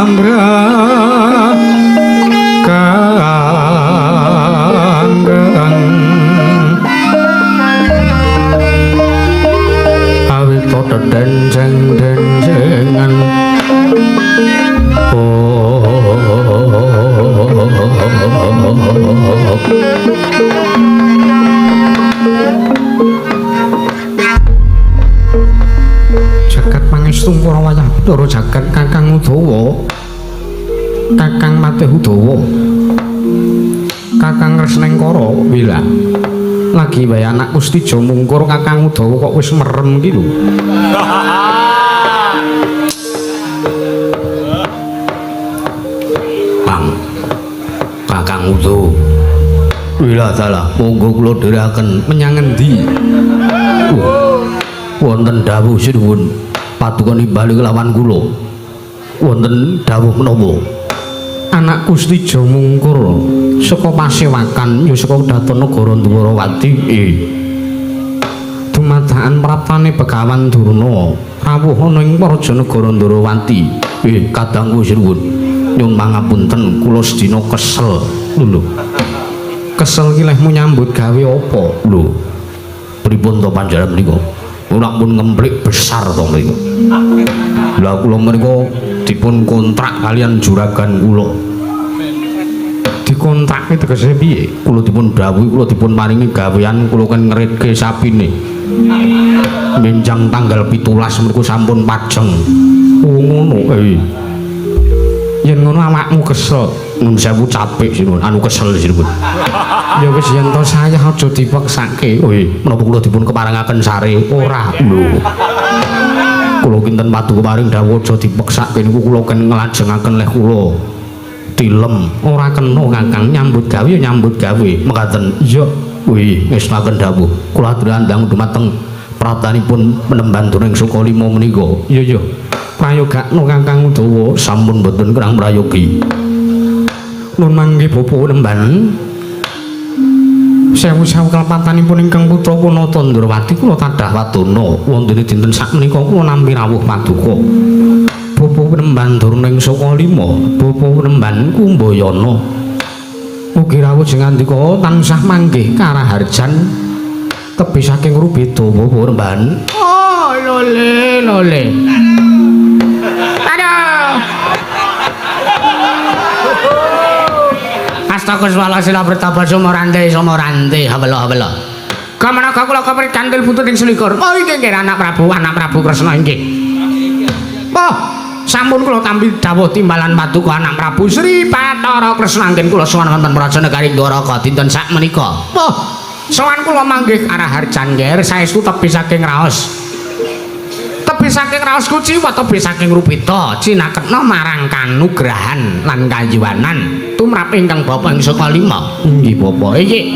ambrah kangkang awit denceng-dencengan. Jagat pangestu para wayah Bathara jagat Kakang Udawa, Kakang Matih Udawa, Kakang Kresnengkara. Wila lagi wae anak Kustija mungkur Kakang Udawa kok wis merem ki lho. Bang Kakang Udawa. Wila dalah monggo kula dherekaken menyang ngendi? Wonten dawuh sinuwun paduka nimbali kelawan kula. Wonten dawuh menapa? Anak Kustija mungkur saka pasewakan ya saka daton negara Dwarawati. Dumadakan praptane Begawan Durna rawuh ana ing praja negara Ndrawati. Kadangku sinuwun nyuwun pangapunten kula sedina kesel. Lho, kesel ki lehmu nyambut gawe apa? Lho, pripun to panjenengan menika? Ora pun ngemplik besar to mriku. Lah kula menika dipun kontrak kalian juragan kula. Dikontrak ki tegese piye? Kula dipun dawuhi, kula dipun paringi gawean kula ken ngritke sapine. Benjang tanggal 17 mriku sampun pajeng. Oh ngono. Yen ngono awakmu kesel. Nun sewu capek sinuwun, anu kesel sinuwun. Ya wis yen to sayah aja dipeksake. Menapa kula dipun keparengaken sare? Ora. Lho. Kula kinten paduka paring dawuh aja dipeksake niku kula ken nglajengaken leh kula tilem. Ora kena Kakang, nyambut gawe ya nyambut gawe. Mekaten. Iya. Wih, ngestuaken dawuh. Kula aturi andang dumateng pratanipun penemban Durning Sukalima menika. Iya iya. Prayogakno Kakang Udawa. Sampun boten kurang prayogi. Nun mangke bapa nemban. Sewu-sewu kelepatanipun ingkang putra Punata Ndrawati kula tadah wadana wontene dinten sakmenika kula nampi rawuh paduka. Bapa penemban Durning Sukalima, bapa penemban Kumbayana. Mugi rawuh jengandika tansah manggih karaharjan tebih saking rubeda bapa penemban. Oh lole lole. Aduh. Astaghfirullah sila bertapa sumorante sumorante habela habela. Kamana kula kaprit kantil putut ing selikur. Oh inggih nggih anak Prabu Kresna inggih. Oh sampun kula tampi dawuh timbalan paduka anak Prabu Sri Bathara Kresna anggen kula sowan wonten Praja Negari Dwaraka dinten sakmenika. Oh sowan kula manggih karaharjan nger saestu tebih saking raos. Tebih saking raos kuciwa tebih saking rupita cinaketna marang kanugrahan lan kayiwanan tumrap ingkang bapa ing Sukalima. Inggih bapa. Inggih.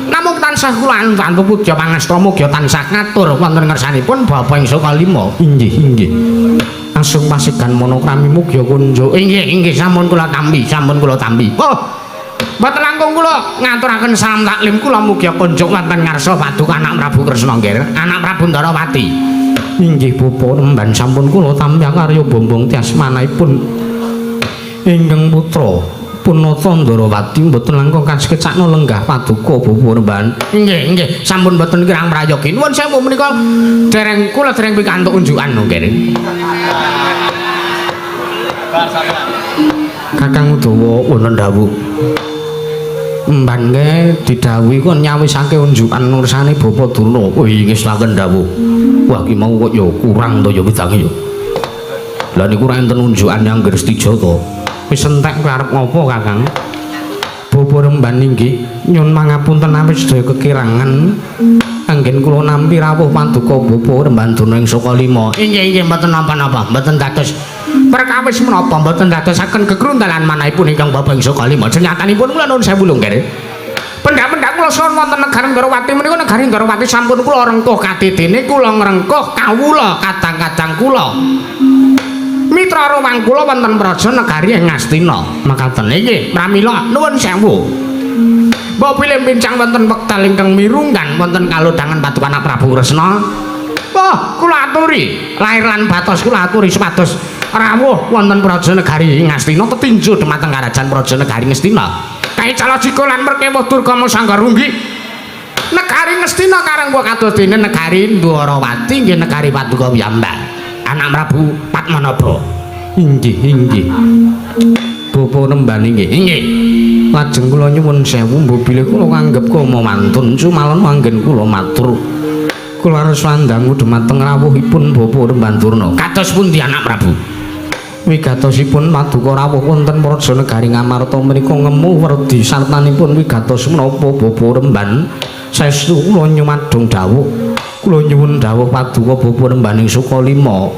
Namung tansah kula antu puja pangasta mugi tansah ngatur wonten ngersanipun bapa ing Sukalima. Inggih inggih. Asung pasigan monokrami mugi kunjuk. Inggih inggih sampun kula tampi, sampun kula tampi. Oh. Mboten langkung kula ngaturaken salam taklim kula mugi kunjuk wonten ngarsa paduka anak Prabu Kresna nggih, anak Prabu Ndarawati. Inggih bapa nemban sampun kula tampi karya bombong tias manahipun ingkang putra Punata Ndarawati mboten langkung kasekecakno lenggah paduka bapa nemban. Inggih inggih sampun mboten kirang prayogi. Nuwun sewu menika dereng kula dereng pikantuk unjukan nggih. Kakang Udawa wonten dawuh. Emban ke didhawuhi kon nyawisake unjukan nursane Bapa Durna. Wih ngestuaken dawuh. Wah ki mau kok ya kurang to ya wedange ya. Lah niku ora enten unjukan yang Ngrestika to. Wis entek kowe arep ngopo Kakang? Bapa remban inggih nyun mangapunten awit sedaya kekirangan anggen kula nampi rawuh paduka Bapa remban Durna ing Sukalima. Inggih inggih mboten napa-napa, mboten dados perkawis menapa mboten dadosaken gegrundalan manahipun ingkang bapa ing Sukalima. Senyatanipun kula nuwun sewu lho nggih. Pendak-pendak kula sowan wonten negari Ndrawati menika negari Ndrawati sampun kula rengkuh kadidene kula ngrengkuh kawula kadang-kadang kula. Mitra ruwang kula wonten praja negari ing Ngastina. Makaten inggih pramila nuwun sewu. Mbok bilih pincang wonten wekdal ingkang mirunggan wonten kalodhangan paduka anak Prabu Kresna. Wah, kula aturi lair lan batos kula aturi supados rawuh wonten Praja Negari Ngastina tetinju dhumateng Karajan Praja Negari Ngastina. Kai Calajika lan Merkewuh Durgama Sanggarunggi. Negari Ngastina kareng kados dene negari Ndwarawati nggih negari Paduka piyambak. Anak Prabu Padmanaba. Inggih, inggih. Bapa Nemban inggih. Inggih. Lajeng kula nyuwun sewu mbok bilih kula nganggep kama mantun sumalon anggen kula matur. Kula harus landangu dhumateng rawuhipun Bapa Nemban Durna. Kados pundi anak Prabu? Wigatosipun paduka rawuh wonten Praja Negari Ngamarta menika ngemu werdi sartanipun wigatos menapa Bapa Remban. Saestu kula nyumadung dawuh. Kula nyuwun dawuh paduka Bapa Remban ing Sukalima.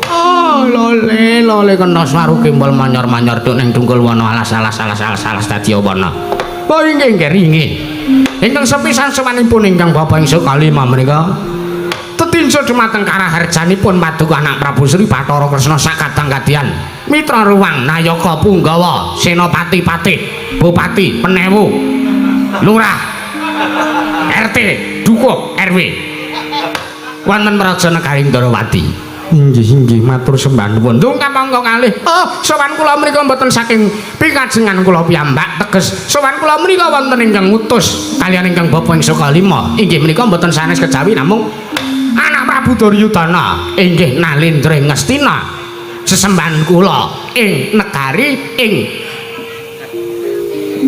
Oh, lole lole kena swaru gembol manyor-manyor duk ning dungkul wana alas alas alas alas alas dadi wana. Oh inggih nggih inggih. Ingkang sepisan sowanipun ingkang Bapa ing Sukalima menika tetinju dhumateng karaharjanipun paduka anak Prabu Sri Bathara Kresna sakadang kadian mitra ruwang nayaka punggawa senopati patih bupati penewu lurah RT dukuh RW wonten Praja Negari Ndrawati. Inggih inggih matur sembah nuwun. Ndung kamangka kalih. Oh, sowan kula menika mboten saking pikajengan kula piyambak teges sowan kula menika wonten ingkang ngutus kaliyan ingkang Bapa ing Sukalima. Inggih menika mboten sanes kejawi namung anak Prabu Duryudana inggih Nalendra Ngastina sesembahan kula ing negari ing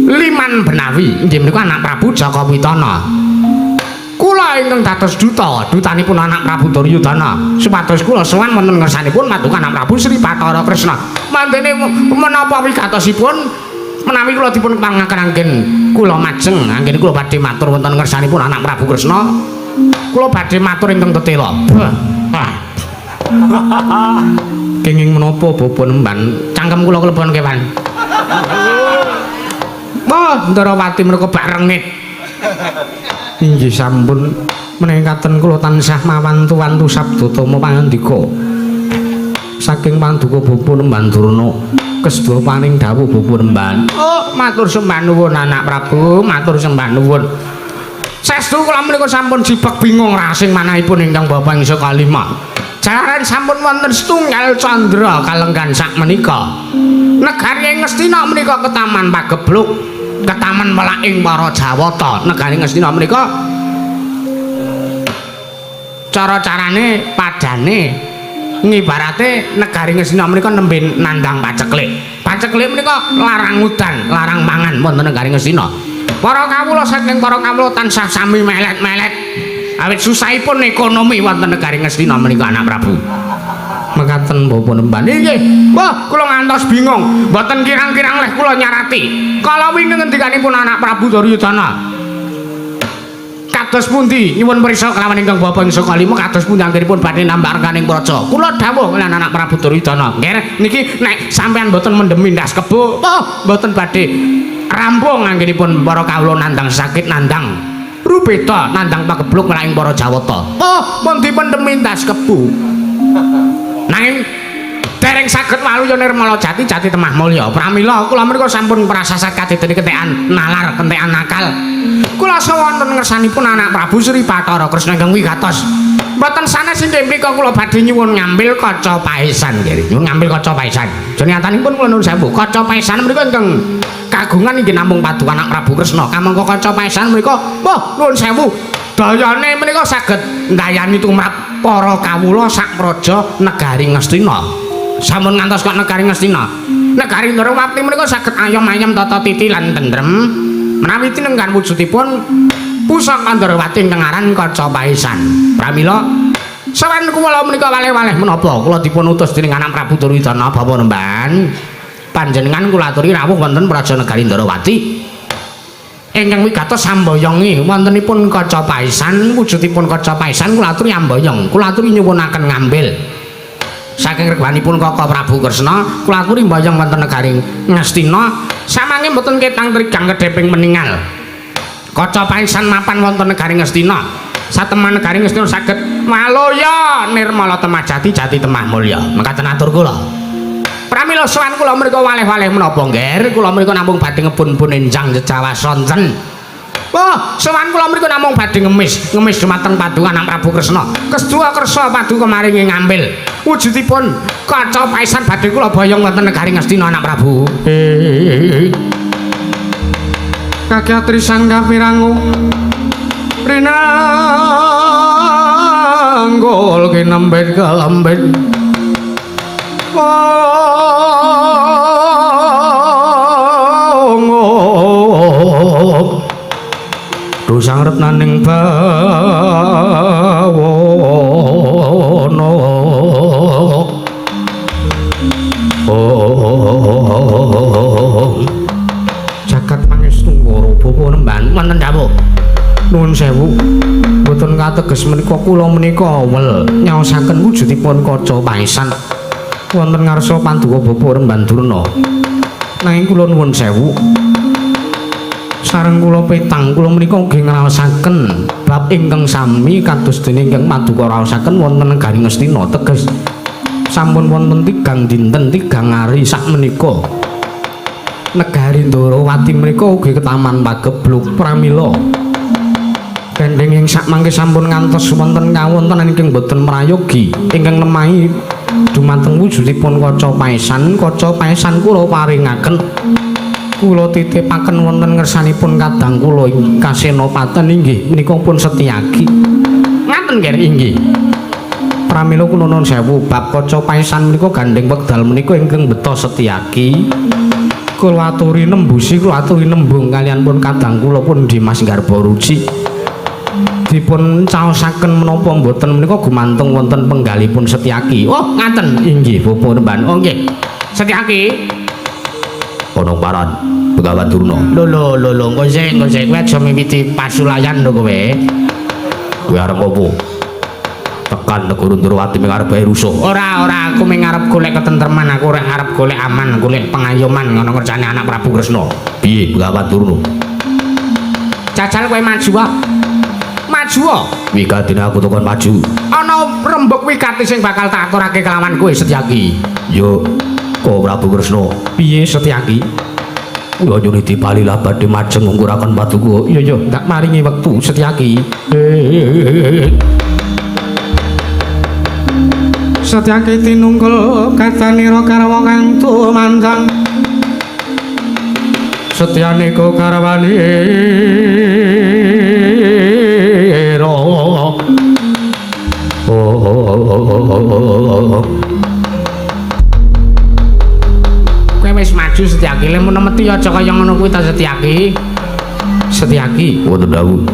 Liman Benawi inggih menika anak Prabu Jaka Witana. Kula ingkang dados duta, dutanipun anak Prabu Duryudana supados kula sowan wonten ngersanipun paduka anak Prabu Sri Bathara Kresna. Mandene menapa wigatosipun menawi kula dipun kepangaken anggen kula majeng anggen kula badhe matur wonten ngersanipun anak Prabu Kresna. Kula badhe matur ingkang tetela. Kenging menapa Bapa Nemban? Cangkem kula klebon kewan. Wah, Ndrawati menika bak rengit. Inggih sampun menengkaten kula tansah mawantu-wantu sabda tama pangandika saking paduka Bapa Nemban Durna kesda paring dawuh Bapa Nemban. Oh, matur sembah nuwun anak Prabu, matur sembah nuwun. Saestu kula menika sampun jibeg bingung rasing manahipun ingkang Bapa ing Sukalima. Jalaran sampun wonten setunggal candra kalenggan sak menika. Negari Ngastina menika ketaman pagebluk, ketaman welaking para Jawata. Negari Ngastina menika cara-carane padane ngibarate negari Ngastina menika nembe nandang paceklik. Paceklik menika larang udan, larang mangan wonten negari Ngastina. Para kawula saking para kawula tansah sami melet-melet. Awit susahipun ekonomi wonten negari Ngastina menika anak Prabu. Mekaten Bapa Nemban. Inggih. Wah, kula ngantos bingung. Mboten kirang-kirang leh kula nyarati. Kala wingi ngendikanipun anak Prabu Duryudana. Kados pundi nyuwun prisa kelawan ingkang Bapa ing Sukalima kados pundi anggenipun badhe nambah rekaning praja. Kula dawuh kaliyan anak Prabu Duryudana. Nggih, niki nek sampean mboten mendemi ndas kebo, oh mboten badhe rampung anggenipun para kawula nandang sakit nandang rubeda nandang pagebluk melaing para Jawata. Oh, pun dipendemi ndas kebo. Nanging dereng saged waluya nirmala jati jati temah mulya. Pramila kula menika sampun prasasat kadidene kentekan nalar, kentekan akal. Kula sawonten ngersanipun anak Prabu Sri Bathara Kresna ingkang wigatos. Mboten sanes inggih mriku kula badhe nyuwun ngambil kaca paesan nggih. Nyuwun ngambil kaca paesan. Jenenganipun kula nuwun sewu. Kaca paesan mriku ingkang kagungan inggih namung paduka anak Prabu Kresna. Kamangka kaca paesan mriku, wah nuwun sewu. Dayane menika saged ndayani tumrap para kawula sak praja negari Ngastina. Sampun ngantos kok negari Ngastina. Negari Ndrawati menika saged ayom-ayem tata titi lan tentrem menawi tinenggan wujudipun pusaka Ndrawati ingkang aran kaca paesan. Pramila sowan kula menika waleh-waleh menapa kula dipun utus dening anak Prabu Duryudana Bapa Nemban. Panjenengan kula aturi rawuh wonten praja negari Ndrawati. Ingkang wigatos samboyongi wontenipun kaca paesan, wujudipun kaca paesan kula aturi amboyong, kula aturi nyuwunaken ngambil saking regwanipun Kaka Prabu Kresna, kula aturi mboyong wonten negari Ngastina samange mboten ketang trigang kedheping meningal. Kaca paesan mapan wonten negari Ngastina, sateman negari Ngastina saged maloya nirmala temah jati jati temah mulya. Mekaten atur kula. Pramila sowan kula mriku waleh-waleh menapa nggih? Kula mriku namung badhe ngebun-bun enjang jejawas sonten. Wah, sowan kula mriku namung badhe ngemis, ngemis dumateng Paduka Anak Prabu Kresna. Kestuwa kersa Paduka maringi ngambil. Wujudipun kaca paesan badhe kula boyong wonten negari Ngastina Anak Prabu. Kakyatri sangga pirangu rinanggul kinembet kelembet. Dosang retnaning bawana. Jagat pangestu ngoro bapa nemban wonten dawuh. Nuwun sewu. Mboten kateges menika kula menika wel nyaosaken wujudipun kaca paesan wonten ngarsa Panduka Bapa Remban Durna. Nanging kula nuwun sewu. Sareng kula petang kula menika ugi ngraosaken bab ingkang sami kados dene ingkang Paduka raosaken wonten negari Ngastina teges sampun wonten 3 dinten 3 ari sakmenika negari Ndorowati menika ugi ketaman pagebluk pramila gandheng ing sakmangke sampun ngantos wonten kawontenan ingkang boten prayogi ingkang nemahi dumateng wujudipun kaca paesan. Kaca paesan kula paringaken, kula titipaken wonten ngersanipun kadang kula ing Kasenapaten inggih menika pun Setyaki. Ngaten nggih inggih. Pramila kula nuwun sewu bab kaca paesan menika gandheng wekdal menika ingkang beto Setyaki. Kula aturi nembusi, kula aturi nembung kaliyan pun kadang kula pun Dimas Garbaruci. Dipun caosaken menapa mboten menika gumantung wonten penggalipun Setyaki. Oh, ngaten inggih Bapak Remban. Oh nggih. Setyaki ana paran Begawan Durna. Lho lho lho lho, engko sik kowe aja miwiti pasulayan lho kowe. Kowe arep opo? Tekan negara Ndorowati ming arep bae rusuh. Ora ora, aku ming arep golek ketentreman, aku ora arep golek aman, golek pengayoman ngono ngercane anak Prabu Kresna. Piye Begawan Durna? Jajal kowe maju wae. Maju wae. Wigatine aku tekan maju. Ana rembug wigati sing bakal tak aturake kelawan kowe Setyaki. Yo Ko Prabu Kresna. Piye Setyaki? Kula nyuwun dipalilah badhe majeng ngungkuraken paduka. Iya iya, ndak maringi wektu Setyaki. Setyaki tinungkul katanira karwa kang tumandang. Setyaneka karwanira. Oh. Kowe wis maju Setyaki, lek mun meti aja kaya ngono kuwi ta Setyaki. Setyaki, wonten dawuh.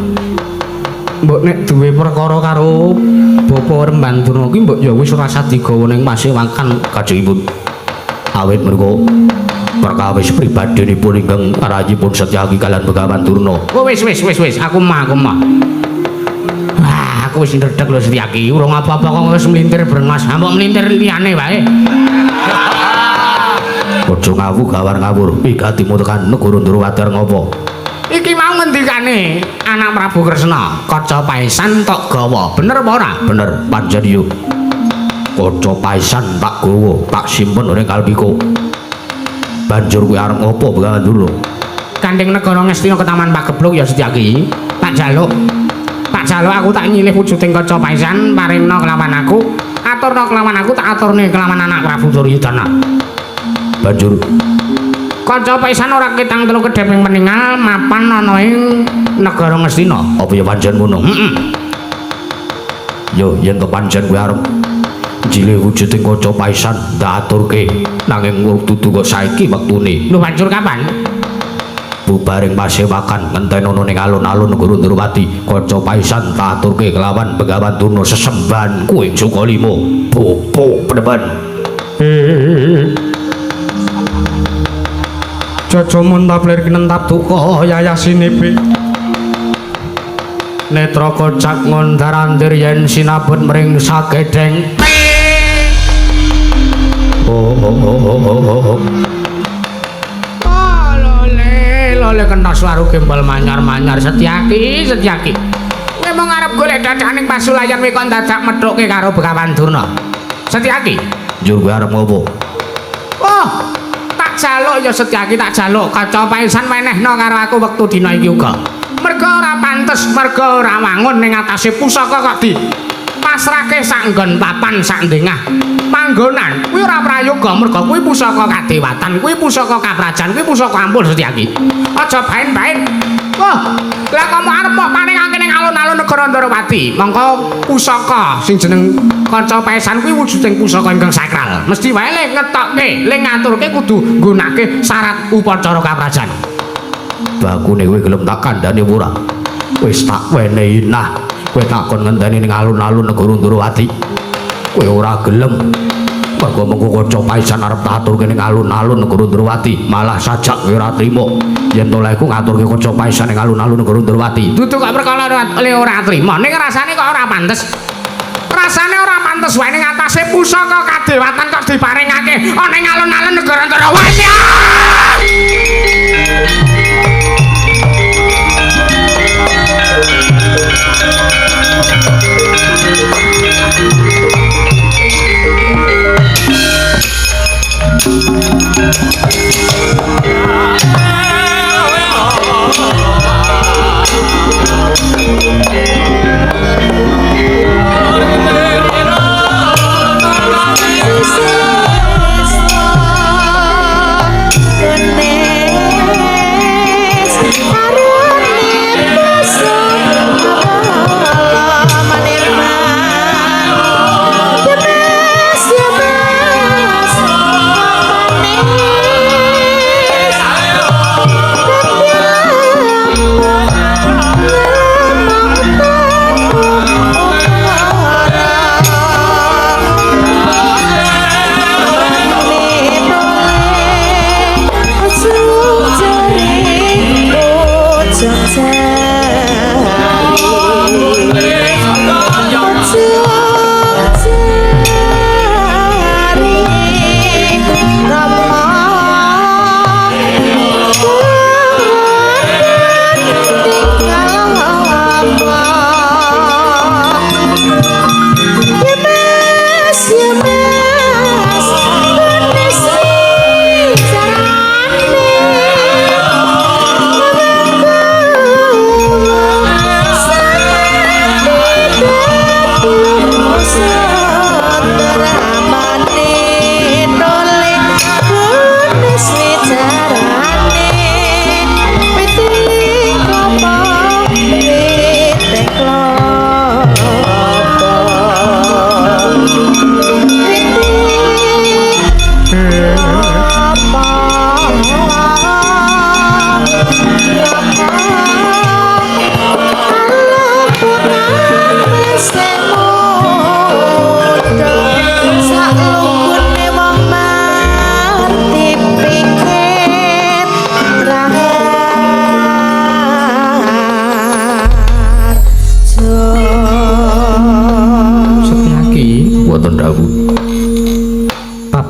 Mbok nek duwe perkara karo Bapak Remban Durna kuwi mbok ya wis ora usah digawa ning pasewakan kajengipun. Awit menika perkawis pribadinipun ingkang rayipun Setyaki kaliyan Begawan Durna. Oh wis wis wis wis, aku mah aku mah. Wah, aku wis ndredeg lho Setyaki, urung apa-apa kok wis mlintir brengas. Ha mbok mlintir liyane wae. Aja ngawu gawar ngawur, wigatimu tekan negara Ndorowati arep ngopo? Iki mau ngendikane anak Prabu Kresna, kaca paesan tok gawa. Bener apa ora? Bener, pancen yo. Kaca paesan tak gawa, tak simpen ning kalbiku. Banjur kuwi arep ngopo Begawan Durna? Gandeng negara Ngastina ketaman pagebluk ya Setyaki. Tak jaluk. Tak jaluk aku tak nyilih wujuding kaca paesan paringna kelawan aku, aturna kelawan aku tak aturne kelawan anak Prabu Duryudana. Banjur kaca paesan ora ketang telu kedhep ing peningal mapan ana ing negara Ngastina. Apa ya pancen ngono? Heeh. Yo yen to pancen kowe arep njilih wujuding kaca paesan ndak aturke, nanging dudu kok saiki wektune. Lho banjur kapan? Bubaring pasewakan ngenten ana ning alun-alun negara Ndorowati, kaca paesan tak aturke kelawan Begawan Durna sesembahan kuwi Sukalima. Bopo peneban. Jajamun taplir kinentap duka yayasinipi. Netra kocak ngondar-andir yen sinabut mring sagedheng. Oh oh oh oh oh. Oh lole lole kena suara gembal manyar-manyar Setyaki Setyaki. Kowe mung arep golek dadakan ing pasulayan kowe kok dadak methuke karo Begawan Durna. Setyaki, njur kowe arep ngopo? Oh, tak jaluk ya Setyaki, tak jaluk kaca paesan wenehno karo aku wektu dina iki uga. Merga ora pantes, merga ora wangun ning atase pusaka kok di pasrahke sak nggon papan sak ndengah panggonan. Kuwi ora prayoga merga kuwi pusaka kadewatan, kuwi pusaka kaprajan, kuwi pusaka ampun Setyaki. Aja baen-baen. Wah, lah kok arep mbok paringake ning alun-alun negara Ndorowati. Mongko pusaka sing jeneng kanca paesan kuwi wujuding pusaka ingkang sakral. Mesti wae le ngetokke, le ngaturke kudu nggunake syarat upacara kaprajan. Bakune kowe gelem tak kandhani ora? Wis tak wenehi nah. Kowe takon ngenteni ning alun-alun negara Ndorowati. Kowe ora gelem. Mergo mengko kanca paesan arep tak aturke ning alun-alun negara Ndorowati, malah sajak kowe ora trima. Yen to lehku ngaturke kanca paesan ning alun-alun negara Ndorowati. Dudu kok perkara le ora trima, ning rasane kok ora pantes. Rasane ora pantes wae ning atase pusaka kadewatan kok diparingake ana ning alun-alun negara Ndorowati.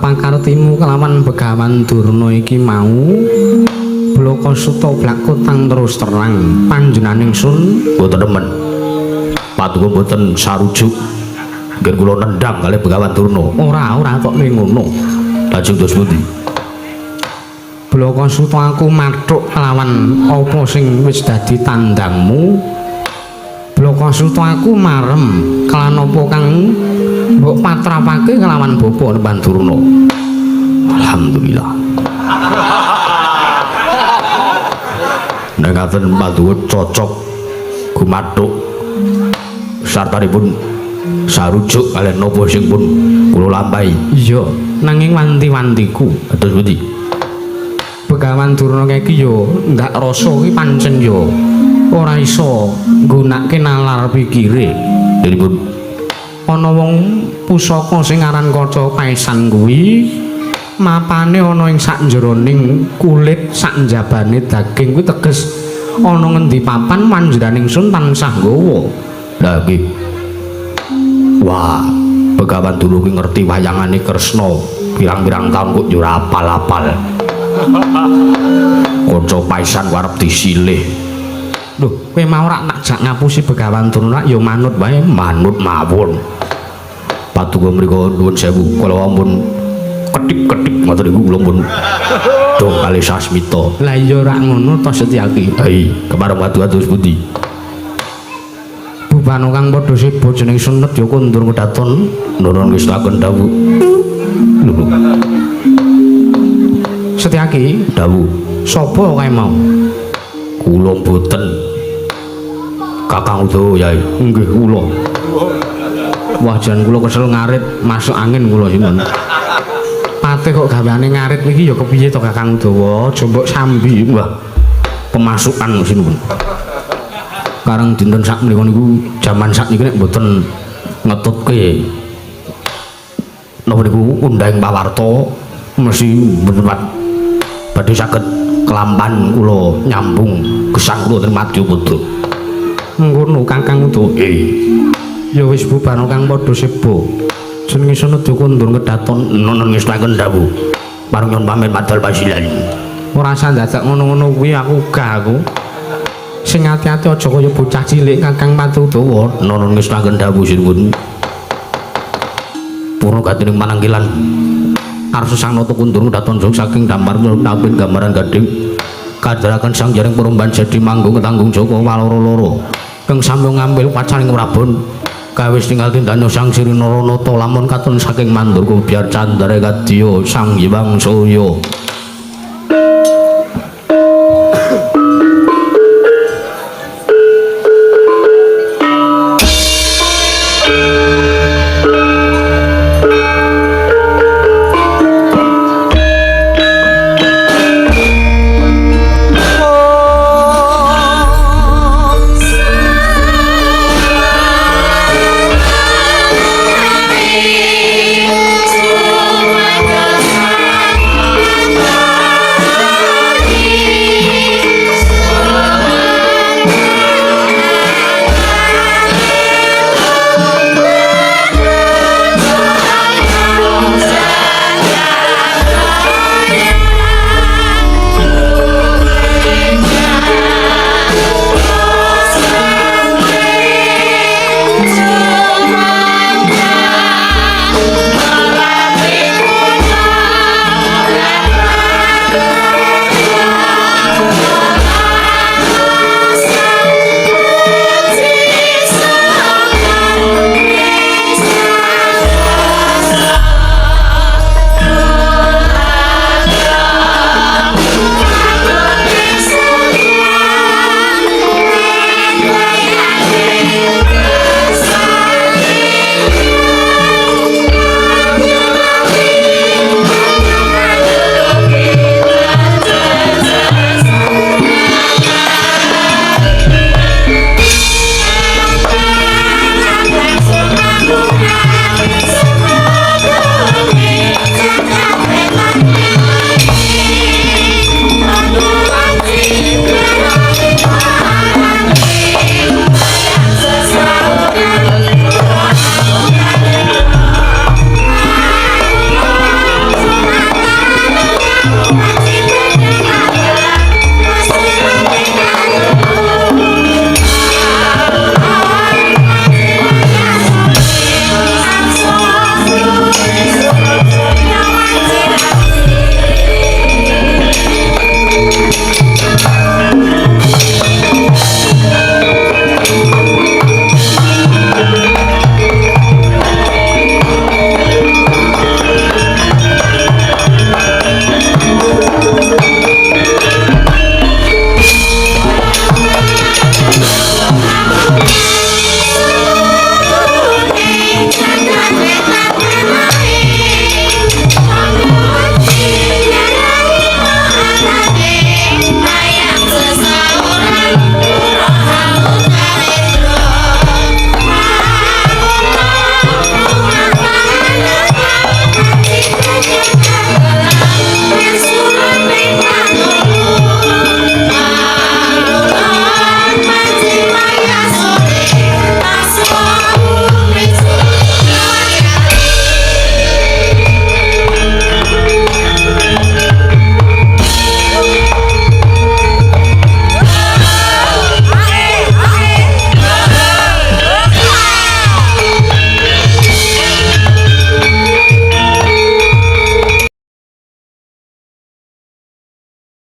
Pakartimu kelawan Begawan Durna iki mau Blaka Suta blakutang terus terang panjenenganing sun mboten demen. Paduka mboten sarujuk. Nggih kula nendang kalih Begawan Durna. Ora kok ngono. Lajeng terus pundi? Blaka Suta aku mathuk kelawan apa sing wis dadi tandangmu. Blaka Suta aku marem kelan apa kang mbok patrapake kelawan Bapak Pandurna. Alhamdulillah. Nek ngaten paduka cocok gumathuk sartanipun sarujuk kaliyan napa sing pun kula lampahi. Iya, nanging wanti-wantiku. Terus pundi? Begawan Durna iki yo ndak rasa iki pancen yo ora iso nggunakake nalar pikire. Dene ana wong pusaka sing aran kaca paesan kuwi mapane ana ing sakjroning kulit saknjabane daging kuwi teges ana ngendi papan panjenenganing sun tansah nggawa. Lah nggih. Wah, Begawan Durna kuwi ngerti wayangane Kresna pirang-pirang taun kok yo ora apal-apal. Kanca paesan ku arep disilih. Lho, kowe mau rak tak jak ngapusi Begawan Durna ya manut wae, manut mawon. Paduka mriku nuwun sewu, kula ampun kedip-kedip ngoten niku kula pun Beda kali Sasmita. Lah iya ora ngono to Setyaki. Hei, kemareng wadu-wadu pundi? Bubano kang padha seba jeneng Sunedya kondur kedaton Nuwun ngestaken dawuh. Lho, Setyaki, dawuh. Sapa kae mau? Kula mboten. Kakang Udawa, Yai. Nggih kula. Wah, jan kula kesel ngarit masuk angin kula sinten. Pate kok gaweane ngarit niki ya kepiye to Kakang Udawa? Aja mbok sambi. Wah, pemasukan sinuwun. Karang dinten sak menika niku jaman sakniki nek mboten ngetutke napa niku undang pawarta mesti mboten badhe saged kelampan kula nyambung gesang kula ten Madyapada. Ngono Kakang Udawa. Ya wis bubano kang padha seba. Jenenge Sunedya kondur kedaton Nuwun ngestaken dawuh. Pareng nyuwun pamit madal pasilan. Ora usah dadak ngono-ngono kuwi aku gah aku. Sing ati-ati aja kaya bocah cilik Kakang Patudawa. Nuwun ngestaken dawuh sinuwun. Purna gatining manangkilan arsa sang nata kundur kedaton saking dampar nampin gambaran gading kadharaken sang jaring perumban jadi manggung ketanggung Joko waloro-loro kang samya ngambil pacaring Prabon kawis tinggal tindane sang Sri Naranata lamun katon saking mandurga biar candare kadya Sang Hyang Surya.